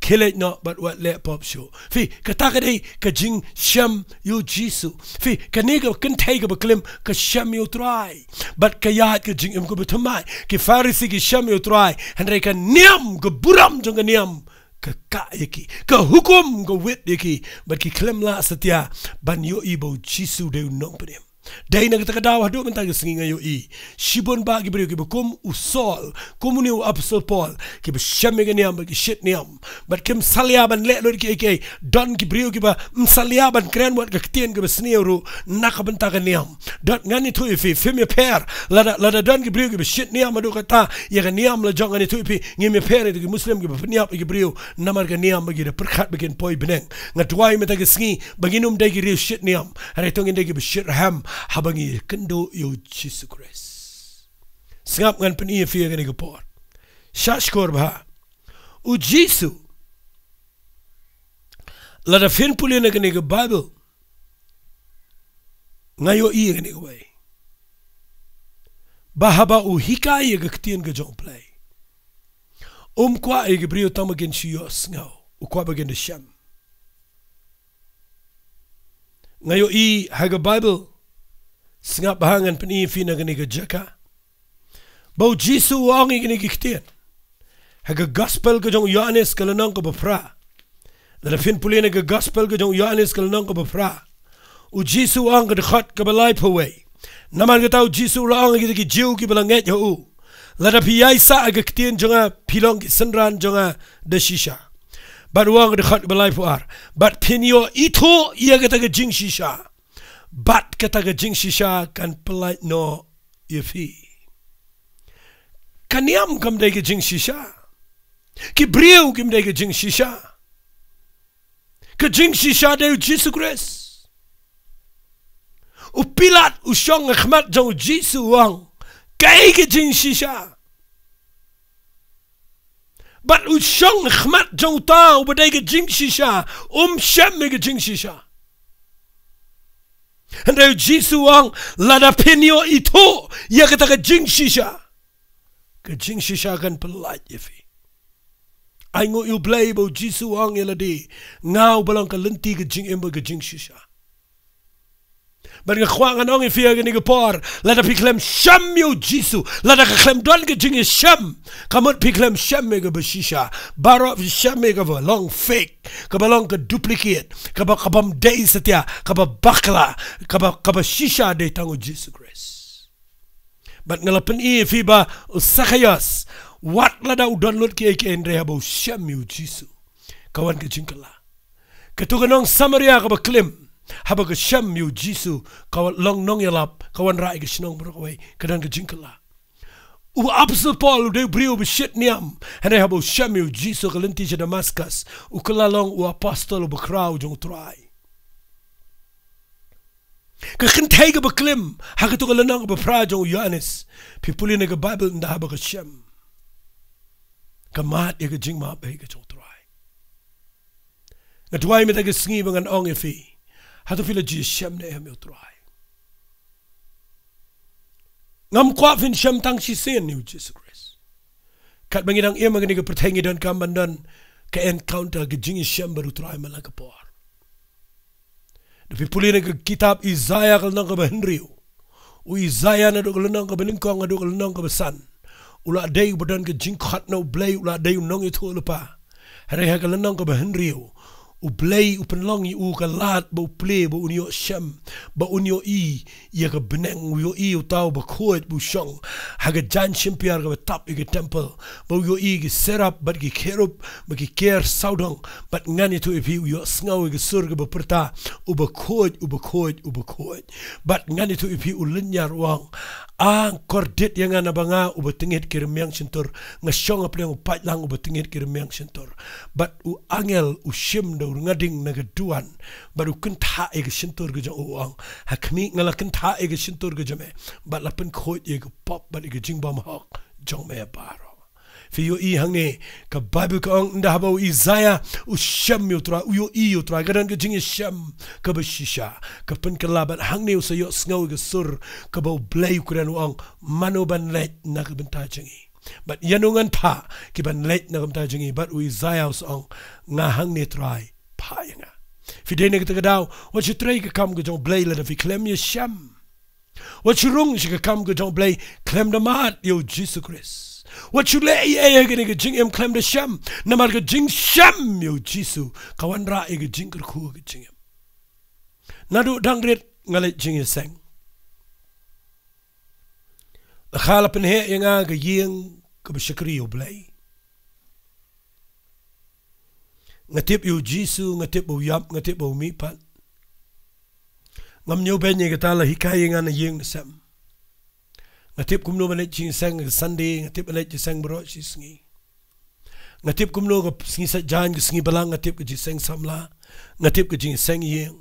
Khie noh bad wat leh pop shuh. Phi, kata ka dei ka jingshem ïa U Jisu. Phi, kane ka kynthei kaba klim ka shem ïa U Trai. Bad ka ïaid ka jingim kaba thymmai. Ki Pharisi ki shem ïa U Trai. Hynrei ka niam, ka burom jong ka niam, ka kah ïa ki. Ka hukum ka wit ïa ki. Bad ki khlem lah satia ban ïohi ba U Jisu u dei u nongpynim. Dei na kata ka daw haduh mynta ka sngi nga ïohi shibun bah ki briew kiba kum u Saul, kum une u Apostol Paul, kiba shem ïa ka niam bad ki shit niam. Bad kim salia ban leh lut kiei kiei. Don ki briew kiba ym salia ban kren wat ka ktien kaba sniew ruh na ka bynta ka niam. Don, ngan ïathuh ïa phi, phim ïapher. Lada, lada don ki briew kiba shit niam haduh katta ïa ka niam la jong, ngan ïathuh ïa phi, ngim ïapher ïa ki Muslim kiba pynïap ïa ki briew namar ka niam, ba ki da pyrkhat ba kin poi bneng. Nga duwai mynta ka sngi ba ngin ym dei ki briew shit niam. Hynrei to ngin dei kiba shit rhem haba ngi ïakynduh ïa U Jisu Khrist. Sngap, ngan pyni ïa phi ha kane ka por. Shah shkor bha. U Jisu, lada phin pule na kane ka Bible, nga ïohi ïa kane kawei, ba haba u hikai ïa ka ktien ka jong U Blei, um kwah ïa ki briew tang ba kin shu ïohsngew. U kwah ba kin da shem. Nga ïohi ha ka Bible, sngap bha, ngan pyni ïa phi na kane ka jaka, ba U Jisu u ong ïa kine ki ktien. Ha ka gospel ka jong u Ïoannis ka lynnong kaba phra. Lada phin pule na ka gospel ka jong u Ïoannis ka lynnong kaba phra, U Jisu u ong, ka dkhot kaba laiphew wei. Namar kata U Jisu u la ong ïa kita ki Jiw kiba la ngeit ha u, lada phi ïaisah ha ka ktien jong nga, phi long ki synran jong nga da shisha. Bad u ong, ka dkhot kaba laiphew ar, bad phin ïoh ithuh ïa kata ka jingshisha, bad kata ka jingshisha kan pyllait noh ïa phi. Ka niam kam dei ka jingshisha. Ki briew kim dei ka jingshisha. Ka jingshisha dei U Jisu Khrist. U Pilat u shong ha khmat jong U Jisu, u ong, kaei ka jingshisha? Bad u shong khmat jong uta uba dei ka jingshisha, um shem ïa ka jingshisha. Hynrei u Jisu u ong, lada phin ïohi ïa kata ka jingshisha, ka jingshisha kan pyllait ïa phi. Ai nguh ïa u Blei ba u Jisu u ong ïa lade, nga uba long ka lynti, ka jingim bad ka jingshisha. Bad nga kwah ngan ong ïa phi ha kane ka por, lada phi khlem shem ïa u Jisu, lada ka khlem don ka jingïashem, ka mut phi khlem shem ïa kaba shisha. Baroh phi shem ïa kaba long fake, kaba long ka duplicate, kaba, ka bym dei satia, kaba bakla, kaba, kaba shisha dei tang u Jisu Khrist. Bad nga la pyni ïa phi ba u Sakhaios, wat lada u don lut kiei kiei, hynrei haba u shem ïa u Jisu, ka wan ka jingkylla. Katu ka nong Samaria kaba klim, haba ka shem ïa u Jisu, ka wan long nongïalap, ka wanrah ïa ka shnong baroh kawei, ka don ka jingkylla. U Apostol Paul u dei u briew uba shit niam, hynrei haba u shem ïa u Jisu ha ka lynti sha Damascus, u kylla long u apostol uba khraw jong u Trai. Ka kynthei kaba klim ha katu ka lynnong kaba phra jong u Ïoannis, phi pule na ka Baibl, ynda haba ka shem, ka mad ïa ka jingmap beit ka jong u Trai. Nga duwai mynta ka sngi ba ngan ong ïa phi, hato phi la ju ïashem ne em ïa u Trai? Ngam kwah phin shem tang shisien ïa u Jisu Khrist. Katba ngi dang im ha kane ka pyrthei ngi donkam ban don ka encounter, ka jingïashem bad u Trai man la ka por. Da phi pule na ka kitab Isaïah ka lynnong kaba hynriew, u Isaïah naduh ka lynnong kaba nyngkong haduh ka lynnong kaba san, u la dei uba don ka jingkhot na u Blei, u la dei u nongïathuhlypa. Hynrei ha ka lynnong kaba hynriew, u Blei u pynlong ïa u ka lad ba u plie, ba un ïoh shem, ba un ïohi ïa ka bneng, u ïohi uta uba khuid ba u shong ha ka jaiñ shympiar kaba tap ïa ka temple, ba u ïohi ki serap bad ki kherub bad ki kher sawdong. Bad ngan ïathuh ïa phi, u ïohsngew ïa ka sur kaba pyrta, uba khuid, uba khuid, uba khuid. Bad ngan ïathuh ïa phi, u lynñiar u ong, a kordit ïa nga, naba nga uba tyngit ki rmiang shyntur, nga shong hapdeng u paitlang uba tyngit ki rmiang shyntur. Bad u angel u shim da u rngading na ka duwan, bad u kynthah ïa ka shyntur ka jong u, u ong, ha khmih, nga la kynthah ïa ka shyntur ka jong me, bad la pynkhuid ïa ka pop bad ïa ka jingbymhok jong me baroh. Phi ïohi hangne, ka Baibl ka ong, ynda haba u Isaïah u shem ïa u Trai, u ïohi ïa u Trai, ka don ka jingïashem kaba shisha, ka pynkylla. Bad hangne u sa ïohsngew ïa ka sur kaba u Blei u kren, u ong, mano ban leit na ka bynta jong ngi? Bad ïano ngan phah ki ban leit na ka bynta jong ngi? Bad u Isaïah u sa ong, nga hangne Trai, phah ïa nga. Phi dei na kata ka daw, wat shu trei ka kam ka jong u Blei lada phi khlem ïashem. Wat shu rung sha ka kam ka jong u Blei khlem da mad ïa u Jisu Khrist. Wat shu leh ei ei ha kane ka jingim khlem da shem, namar ka jingshem ïa u Jisu ka wanrah ïa ka jingkyrkhu ha ka jingim. Naduh dang rit nga leit jingïaseng. La kha la pynheh ïa nga ka ïing kaba shakri ïa u Blei. Nga tip ïa u Jisu, nga tip ba u ïap, nga tip ba u mihpat. Ngam ñiewbeiñ ïa kata, la hikai ïa nga na ïing na sem. Nga tip kumno ban leit jingïaseng ha ka Sunday, nga tip ban leit jingïaseng baroh shi sngi. Nga tip kumno ka sngi Saitjaiñ, ka sngi Balang, nga tip ka jingïaseng samla, nga tip ka jingïaseng ïing.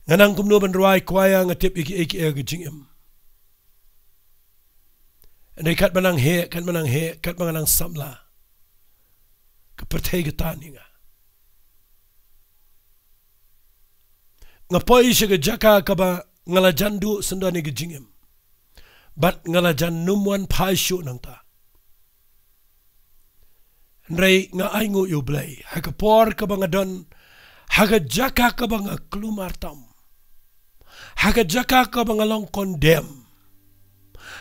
Nga nang kumno ban rwai choir, nga tip ïa kiei kiei ha ka jingim. Hynrei katba nang heh, katba nang heh, katba nga nang samla, ka pyrthei ka tan ïa nga. Nga poi sha ka jaka kaba nga la jan duh syndon ïa ka jingim, bad nga la jan nym wan phai shuh nangta. Hynrei nga ainguh ïa u Blei, ha ka por kaba nga don ha ka jaka kaba nga kulmar tam, ha ka jaka kaba nga long condemn,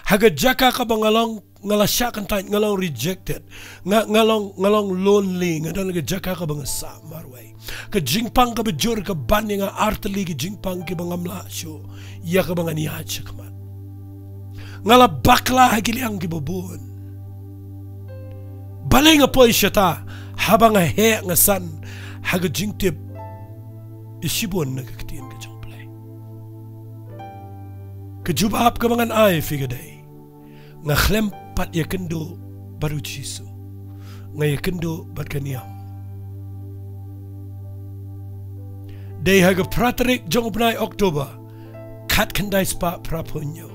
ha ka jaka kaba nga long, nga la shah kyntait, nga long rejected, nga, nga long, nga long lonely, nga don ha ka jaka kaba nga sah marwei. Ka jingpang kaba jur ka ban ïa nga artylli ki jingpang kiba ngam lah shuh ïa kaba ngan ïaid shakhmat. Nga la bakla ha ki liang kiba bun. Balei nga poi shata? Haba nga heh nga san ha ka jingtip ïa shibun na ka ktien ka jong u Blei. Ka jubab kaba ngan ai ïa phi ka dei, nga khlem pat ïakynduh bad u Jisu, nga ïakynduh bad ka niam. Dei ha ka phra tarik jong u bnai October, khatkhyndai spah phraphew hynñiew,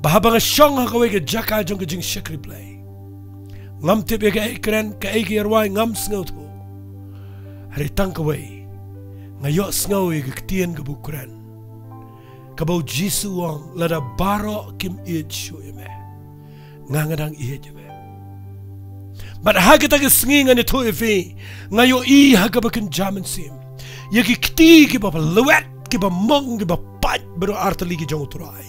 ba haba nga shong ha kawei ka jaka jong ka jingshakri Blei, Ngam tip ïa kaei kren, kaei ka ïarwai, ngam sngewthuh. Hynrei tang kawei nga ïohsngew ïa ka ktien kaba u kren, kaba u Jisu u ong, lada baroh kim ïeit shuh ïa me, nga nga dang ïeit ïa me. Bad ha kata ka sngi ngan ïathuh ïa phi, nga ïohi ha kaba kynja mynsiem ïa ki kti kiba lwet, kiba mong, kiba pait baroh artylli ki jong u Trai.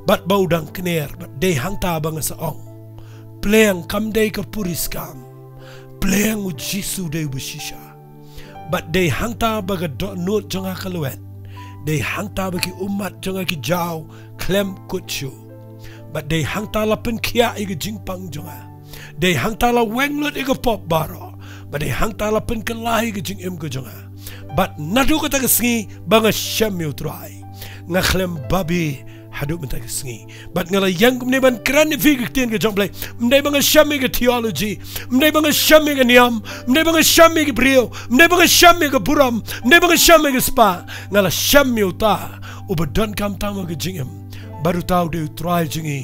Bad ba u dang kner, bad dei hangta ba nga sa ong, pliang, kam dei ka puriskam, pliang, u Jisu dei uba shisha. Bad dei hangta ba ka dohnud jong nga ka lwet, dei hangta ba ki ummat jong nga ki jaw khlem kut shuh. Bad dei hangta la pynkhiah ïa ka jingpang jong nga, dei hangta la weng lut ïa ka pop baroh. Bad dei hangta la pynkylla ïa ka jingim ka jong nga. Bad naduh kata ka sngi ba nga shem ïa u Trai, nga khlem babe haduh mynta ka sngi. Bad nga la ïeng kumne ban kren ïa phi ka ktien ka jong u Blei. Ym dei ba nga shem ïa ka theology, ym dei ba nga shem ïa ka niam, ym dei ba nga shem ïa ka briew, ym dei ba nga shem ïa ka burom, ym dei ba nga shem ïa ka spah. Nga la shem ïa uta uba donkam tang ha ka jingim, bad uta u dei u Trai jong ngi,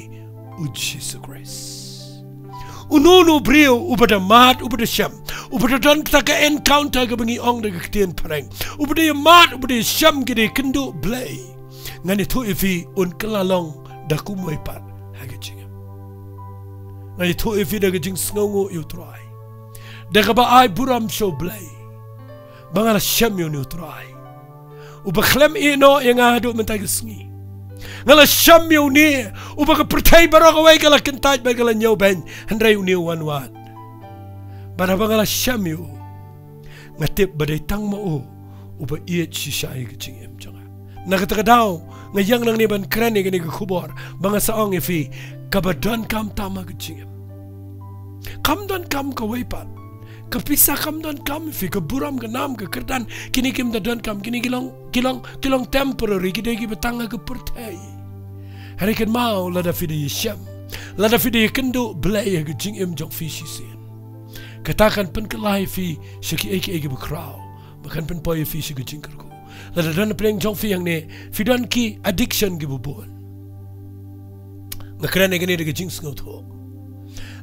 u Jisu Khrist. Uno uno u briew uba da mad, uba da shem, uba da don kata ka encounter kaba ngi ong da ka ktien phareng, uba da ïa mad, uba da ïa shem, ki da ïa kynduh Blei, ngan ïathuh ïa phi, un kylla long da kumwei pat ha ka jingim. Ngan ïathuh ïa phi da ka jingsngewnguh ïa u Trai, da kaba ai burom sha u Blei, ba nga la shem ïa une u Trai uba khlem ïehnoh ïa nga haduh mynta ka sngi. Nga la shem ïa une uba ka pyrthei baroh kawei ka la kyntait bad ka la ñiewbeiñ, hynrei une u wan wad. Bad haba nga la shem ïa u, nga tip ba dei tang ma u uba ïeit shisha ïa ka jingim jong nga. Na kata ka daw nga ïeng nangne ban kren ïa kane ka khubor, ba nga sa ong ïa phi, kaba donkam tam ha ka jingim, kam donkam kawei pat. Ka pisa kam donkam ïa phi, ka burom, ka nam, ka kyrdan, kine kim da donkam, kine ki long, ki long, ki long temporary, ki dei kiba tang ha ka pyrthei. Hynrei kynmaw, lada phi da ïashem, lada phi da ïakynduh Blei ha ka jingim jong phi shisien, kata kan pynkylla ïa phi sha kiei kiei kiba khraw, ba kan pynpoi ïa phi sha ka jingkyrkhu. Lada don napdeng jong phi hangne, phi don ki addiction kiba bun. Nga kren ïa kane da ka jingsngewthuh.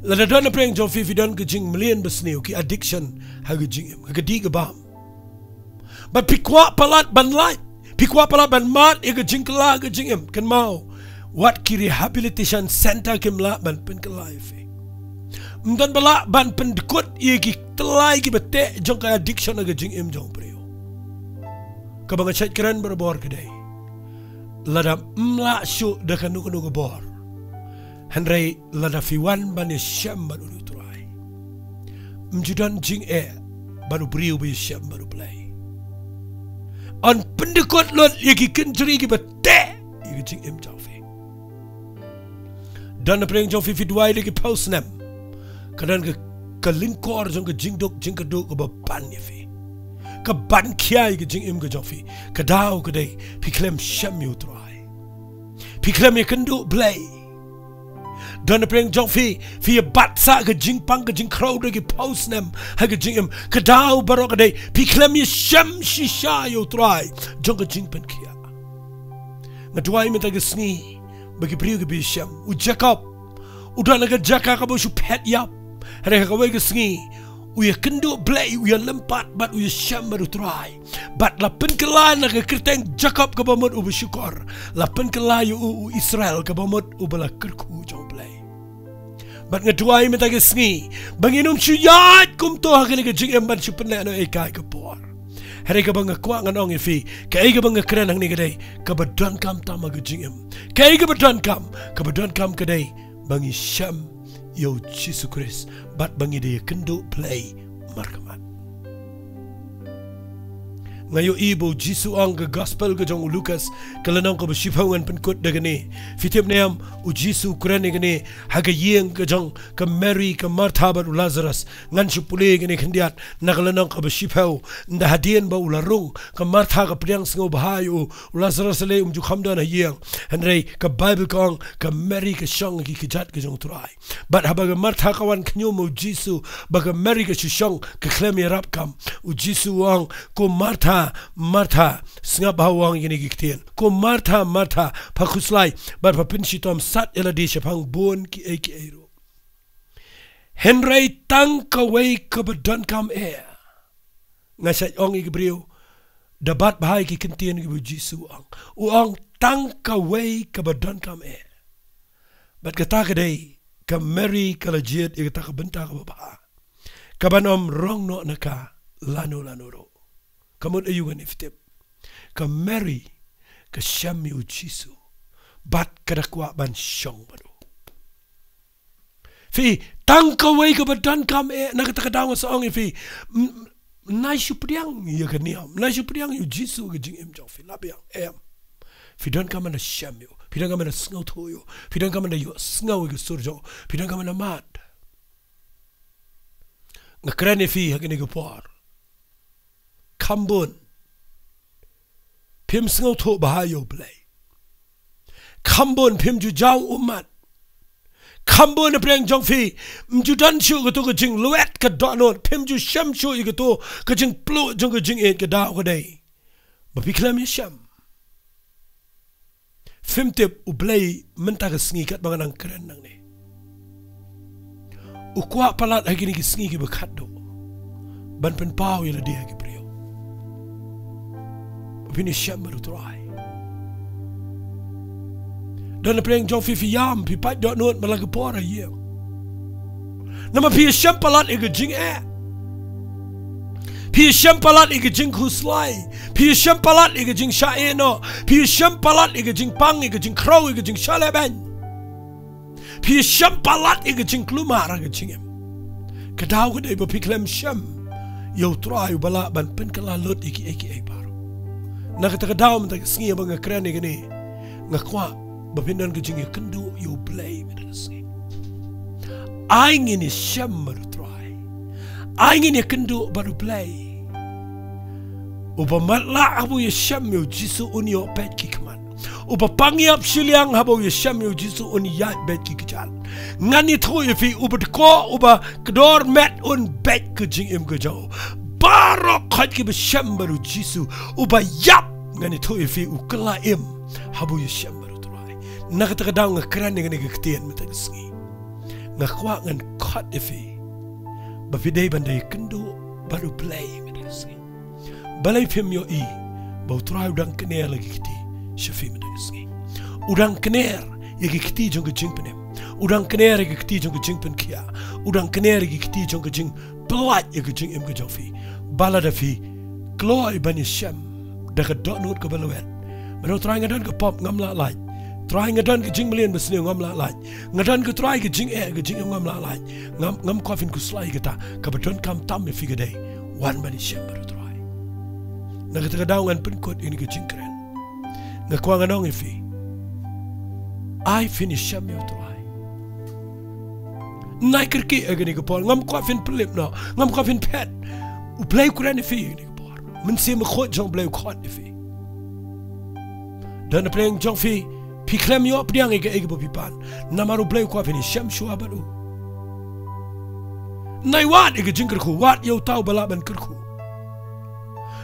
Lada don napdeng jong phi, phi don ka jingmlien basniew, ki addiction ha ka jingim, ha ka dih ka bam. Bad phi kwah palat ban lait, phi kwah palat ban mad ïa ka jingkylla ha ka jingim. Kynmaw, wat ki rehabilitation center kim lah ban pynkylla ïa phi. Ym don ba lah ban pyndkut ïa ki tyllai kiba teh jong ka addiction ha ka jingim jong u briew. Kaba nga shait kren barabor ka dei, lada ym lah shuh da kano kano ka bor, hynrei lada phi wan ban ïashem bad une u Trai, ym ju don jingeh bad u briew ba ïashem bad u Blei. Yn pyndkut lut ïa ki kynjri kiba teh ïa ka jingim jong phi. Don napdeng jong phi, phi duwai da ki phew snem, ka don ka, ka lyngkor jong ka jingduk jingkyrduh kaba ban ïa phi, ka ban khia ïa ka jingim ka jong phi. Ka daw ka dei, phi khlem shem ïa u Trai, phi khlem ïakynduh Blei. Don napdeng jong phi, phi ïa bat sah ka jingpang ka jingkhrew da ki phew snem ha ka jingim. Ka daw baroh ka dei, phi khlem ïashem shisha ïa u Trai jong ka jingpynkhiah. Nga duwai mynta ka sngi ba ki briew kiba ïashem. U Jakob u don ha ka jaka kaba shu phet ïap, hynrei ha kawei ka sngi u ïakynduh Blei, u ïalympat bad u ïashem bad u Trai. Bad la pynkylla na ka kyrteng Jakob kaba mut uba shukor, la pynkylla ïa u, u Israel kaba mut uba la kyrkhu jong u Blei. Bad nga duwai mynta ka sngi ba ngin ym shu ïaid kumto ha kane ka jingim ban shu pynlehnohei kai ka por. Hynrei kaba nga kwah ngan ong ïa phi, kaei kaba nga kren hangne ka dei kaba donkam tam ha ka jingim. Kaei kaba donkam? Kaba donkam ka dei ba ngi shem ïa u Jisu Khrist bad ba ngi da ïakynduh Blei markhmat. Nga ïohi ba u Jisu u ong, ka gospel ka jong u Lukas, ka lynnong kaba shiphew, ngan pynkut da kane. Phi tip ne em, u Jisu u kren ïa kane ha ka ïing ka jong ka Mary, ka Martha bad u Lazarus. Ngan shu pule ïa kane khyndiat, na ka lynnong kaba shiphew. Ynda hadien ba u la rung, ka Martha ka pdiang sngewbha ïa u, u Lazarus lei um ju kham don ha ïing. Hynrei ka Baibl ka ong, ka Mary ka shong ha ki kjat ka jong u Trai. Bad haba ka Martha ka wan khñium ha u Jisu ba ka Mary ka shu shong, ka khlem ïarap kam, u Jisu u ong, "Ko Martha, Martha," sngap bha u ong ïa kine ki ktien, "Ko Martha, Martha, pha khuslai bad pha pynshitom sat ïa lade shaphang bun kiei kiei ruh." Hynrei tang kawei kaba donkam eh. Nga shait ong ïa ki briew, da bat bha ïa ki kyntien kiba u Jisu u ong. U ong tang kawei kaba donkam eh. Bad kata ka dei, ka Mary ka la jied ïa kata ka bynta kaba bha, kaban ym rong noh na ka lano lano ruh. Ka mut aïu ngan ïa phi tip? Ka Mary ka shem ïa u Jisu bad ka da kwah ban shong bad u. Phi, tang kawei kaba donkam eh. Na kata ka daw nga sa ong ïa phi, m-, nai shu pdiang ïa ka niam, nai shu pdiang ïa u Jisu ha ka jingim jong phi, la biang, em. Phi donkam ban da shem ïa u, phi donkam ban da sngewthuh ïa u, phi donkam ban da ïohsngew ïa ka sur jong u, phi donkam ban da mad. Nga kren ïa phi ha kane ka por, kham bun phim sngewthuh bha ïa u Blei. Kham bun phim ju jaw ummat. Kham bun na pdeng jong phi, ym ju don shuh kato ka jinglwet ka dohnud, phim ju shem shuh ïa kato ka jingpluh jong ka jingïeit. Ka daw ka dei ba phi khlem ïa shem. Phim tip, u Blei mynta ka sngi katba nga nang kren nangne, u kwah palat ha kine ki sngi kiba khatduh ban pynpaw ïa lade ha ki briew. Phin ïa shem bad u Trai. Don na pdeng jong phi, phi ïam, phi pait dohnud man la ka por ha ïing. Namar phi ïa shem palat ïa ka jingeh. Phi ïa shem palat ïa ka jingkhuslai. Phi ïa shem palat ïa ka jingshah ïehnoh. Phi ïa shem palat ïa ka jingpang, ïa ka jingkhrew, ïa ka jingshah lehbeiñ. Phi ïa shem palat ïa ka jingkulmar ha ka jingim. Ka daw ka dei ba phi khlem shem ïa u Trai uba lah ban pynkylla lut ïa kiei kiei baroh. Na kata ka daw mynta ka sngi haba nga kren ïa kane, nga kwah ba phin don ka jingïakynduh ïa u Blei mynta ka sngi. Ai ngin ïa shem bad u Trai. Ai ngin ïakynduh bad u Blei. Uba matlah haba u ïa shem ïa u Jisu un ïoh beit ki khmat. Uba pang ïap shiliang haba u ïa shem ïa u Jisu un ïaid beit ki kjat. Ngan ïathuh ïa phi, uba dkoh, uba kdor met un beit ka jingim ka jong u. Baroh khoit kiba shem bad u Jisu, uba ïap, ngan ïathuh ïa phi, u kylla im haba u ïa shem bad u Trai. Na kata ka daw nga kren ïa kane ka ktien mynta ka sngi. Nga kwah ngan khot ïa phi ba phi dei ban da ïakynduh bad u Blei mynta ka sngi. Balei phim ïohi ba u Trai u dang kner la ki kti sha phi mynta ka sngi? U dang kner ïa ki kti jong ka jingpynim. U dang kner ïa ki kti jong ka jingpynkhiah. U dang kner ïa ki kti jong ka jingpynlait ïa ka jingim ka jong phi. Ba lada phi kloi ban ïa shem da ka dohnud kaba lwet, ban ong, Trai, nga don ka pop, ngam lah lait. Trai, nga don ka jingmlien basniew, ngam lah lait. Nga don, ko Trai, ka jingeh, ka jingim, ngam lah lait. Ngam, ngam kwah phin khuslai ïa kata. Kaba donkam tam ïa phi ka dei, wan ban ïa shem bad u Trai. Na kata ka daw ngan pynkut ïa kane ka jingkren. Nga kwah ngan ong ïa phi, ai phin ïa shem ïa u Trai. Nai kyrkieh ïa kane ka por, ngam kwah phin pynlip noh, ngam kwah phin phet. U Blei u kren ïa phi ïa kane ka por. Mynsiem Bakhuid jong u Blei u khot ïa phi. Don na pdeng jong phi, phi khlem ïoh pdiang ïa kaei kaba phi pan. Namar u Blei u kwah phin ïa shem shuwa bad u. Nai wad ïa ka jingkyrkhu, wad ïa uta uba lah ban kyrkhu.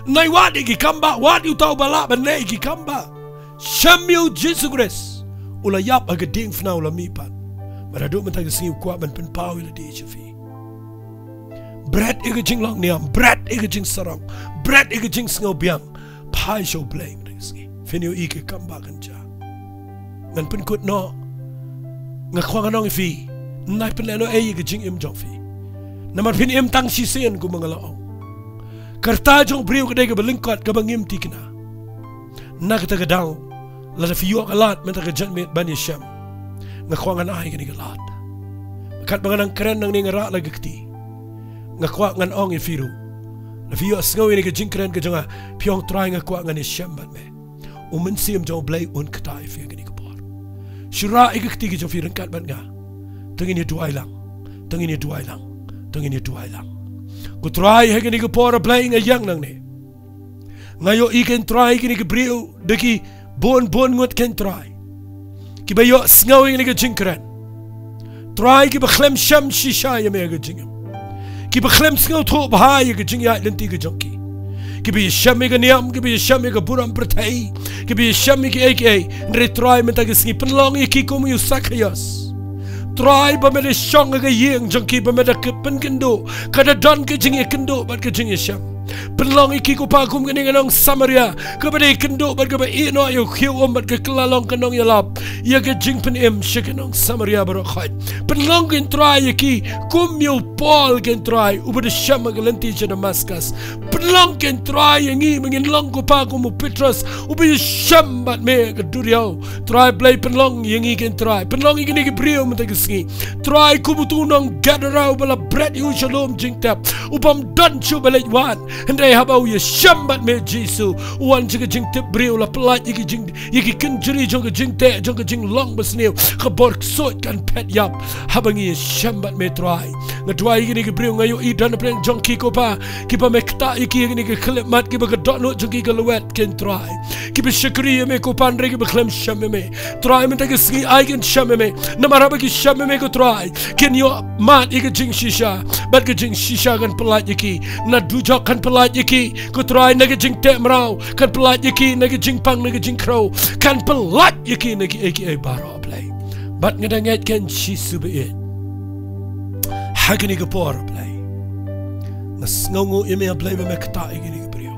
Nai wad ïa ki kambah, wad ïa uta uba lah ban leh ïa ki kambah. Shem ïa u Jisu Khrist. U la ïap ha ka diengphna, u la mihpat. Bad haduh mynta ka sngi u kwah ban pynpaw ïa lade sha phi. Bret ïa ka jinglong niam, bret ïa ka jingsarong, bret ïa ka jingsngewbiang. Phai sha u Blei mynta ka sngi. Phin ïohi ka kambah kan jia. Ngan pynkut noh. Nga kwah ngan ong ïa phi, nai pynlehnohei ïa ka jingim jong phi. Namar phin im tang shisien kumba nga la ong. Ka rta jong u briew ka dei kaba lyngkot, kaba ngim thikna. Na kata ka daw, lada phi ïoh ka lad mynta ka janmiet ban ïa shem, nga kwah ngan ai kane ka lad. Katba nga nang kren nangne nga rah la ka kti. Nga kwah ngan ong ïa phi ruh, lada phi ïohsngew ïa kane ka jingkren ka jong nga, phi ong, Trai, nga kwah ngan ïa shem bad me. U Mynsiem jong u Blei un ktah ïa phi ha kane ka por. Shu rah ïa ka kti ka jong phi ryngkat bad nga. To ngin ïa duwai lang. To ngin ïa duwai lang. To ngin ïa duwai lang. Ko Trai, ha kane ka por, A Blei, nga ïeng nangne. Nga ïohi, ko Trai, kine ki briew da ki bun bun ngut, ko Trai, kiba ïohsngew ïa kane ka jingkren. Trai, kiba khlem shem shisha ïa me ha ka jingim. Kiba khlem sngewthuh bha ïa ka jingïaid lynti ka jong ki. Kiba ïa shem ïa ka niam, kiba ïa shem ïa ka burom pyrthei, kiba ïa shem ïa kiei kiei. Hynrei Trai, mynta ka sngi pynlong ïa ki kum ïa u Sakhaios. Trai, ba me da shong ha ka ïing jong ki, ba me da pynkynduh, ka da don ka jingïakynduh bad ka jingïashem. Pynlong ïa ki ko Pa kum kane ka nong Samaria kaba da ïakynduh bad kaba ïehnoh ïa u khiew um bad ka kylla long ka nongïalap ïa ka jingpynim sha ka nong Samaria baroh khoit. Pynlong ko Trai ïa ki kum ïa u Paul ko Trai, uba da shem ha ka lynti sha Damascus. Pynlong ko Trai ïa ngi ba ngin long ko Pa kum u Petros, uba ïashem bad me ha ka duriaw. Trai Blei, pynlong ïa ngi ko Trai. Pynlong ïa kine ki briew mynta ka sngi. Trai, kum utu u nong Gadara uba la bret ïa u sha lum jingtep, u bym don shuh ba leit wan. Hynrei haba u ïashem bad me Jisu, u wan sha ka jingtip briew, la pyllait ïa ki jing, ïa ki kynjri jong ka jingteh, jong ka jinglong basniew. Ka bor ksuid kan phet ïap haba ngi ïashem bad me Trai. Nga duwai ïa kine ki briew, nga ïohi don napdeng jong ki ko Pa, kiba me ktah ïa ki ha kine ki khyllipmat, kiba ka dohnud jong ki ka lwet ko Trai. Kiba shakri ïa me ko Pa, hynrei kiba khlem shem ïa me. Trai, mynta ka sngi ai kin shem ïa me. Namar haba ki shem ïa me ko Trai, kin ïoh mad ïa ka jingshisha. Bad ka jingshisha kan pyllait ïa ki. Na dujok kan pyllait ïa ki ko Trai, na ka jingteh mraw kan pyllait ïa ki, na ka jingpang, na ka jingkhrew kan pyllait ïa ki, na kiei kiei baroh Blei. Bad nga da ngeit ko Jisu ba ïeit, ha kane ka por Blei, nga sngewnguh ïa me A Blei ba me ktah ïa kine ki briew.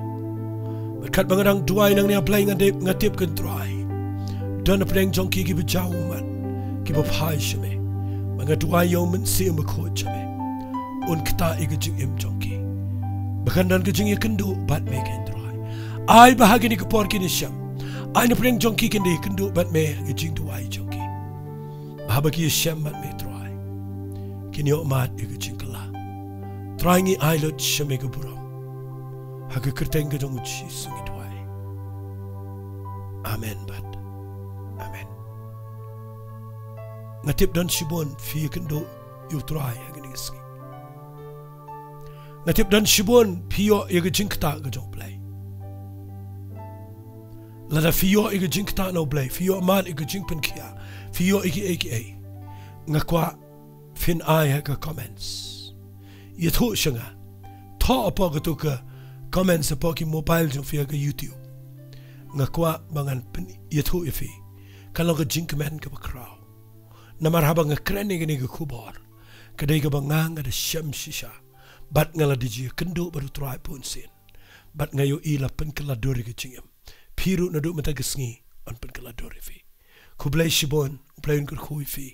Bad katba nga dang duwai nangne A Blei, nga tip, nga tip ko Trai, don napdeng jong ki kiba jaw ummat, kiba phai sha me. Bad nga duwai ïa U Mynsiem Bakhuid jong me, un ktah ïa ka jingim jong ki, ba kan don ka jingïakynduh bad me ko Trai. Ai ba ha kane ka por kin ïashem. Ai napdeng jong ki kin da ïakynduh bad me ha ka jingduwai jong ki. Ba haba ki ïashem bad me Trai, kin ïoh mad ïa ka jingkylla. Trai, ngi ai lut sha me ka burom. Ha ka kyrteng ka jong U Jisu ngi duwai. Amen bad amen. Nga tip don shibun phi ïakynduh ïa U Trai ha kane ka sngi. Nga tip don shibun phi ïoh ïa ka jingktah ka jong U Blei. Lada phi ïoh ïa ka jingktah na U Blei, phi ïoh mad ïa ka jingpynkhiah, phi ïoh ïa kiei kiei, nga kwah phin ai ha ka comments. Ïathuh sha nga. Thoh hapoh katu ka comments hapoh ki mobile jong phi ha ka YouTube. Nga kwah ba ngan pyn ïathuh ïa phi. Kan long ka jingkmen kaba khraw. Namar haba nga kren ïa kane ka khubor, ka dei kaba nga, nga da shem shisha. Bad nga la da ju ïakynduh bad U Trai bunsien. Bad nga ïohi la pynkylla dur ïa ka jingim. Phi ruh naduh mynta ka sngi yn pynkylla dur ïa phi. Khublei shibun, U Blei un kyrkhu ïa phi.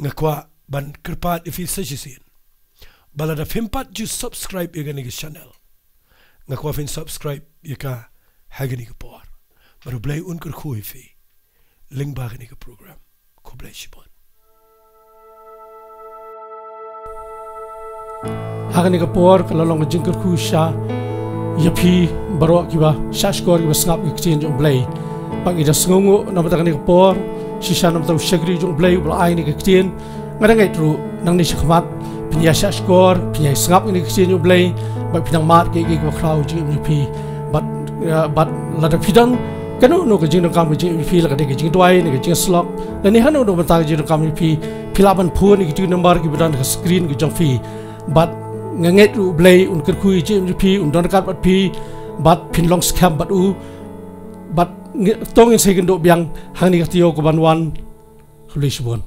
Nga kwah ban kyrpad ïa phi sa shisien, ba lada phim pat ju subscribe ïa kane ka channel, nga kwah phin subscribe ïa ka ha kane ka por. Bad U Blei un kyrkhu ïa phi lyngba kane ka program. Khublei shibun. Ha kane ka por ka la long ka jingkyrkhu shisha ïa phi baroh kiba shahshkor, kiba sngap ïa ka ktien jong U Blei. Bad ngi da sngewnguh namar kane ka por shisha namar u shakri jong U Blei uba la ai kane ka ktien. Nga da ngeit ruh nangne shakhmat phin ïa shahshkor, phin ïa sngap ïa kane ka ktien jong U Blei, bad phin nang mad kiei kiei kiba khraw ha ka jingim jong phi. Bad, eh, bad lada phi don kano kano ka jingdonkam ka jingim jong phi, la ka dei ka jingduwai ne ka jingïasyllok, lane hano hano bynta ka jingdonkam jong phi, phi lah ban phone ïa kitu ki number kiba don ha ka screen ka jong phi. Bad nga ngeit ruh U Blei un kyrkhu ïa ka jingim jong phi, un don ryngkat bad phi, bad phin long skhem bad u. Bad ngi, to ngin sa ïakynduh biang ha kane ka taïew kaban wan. Khublei shibun.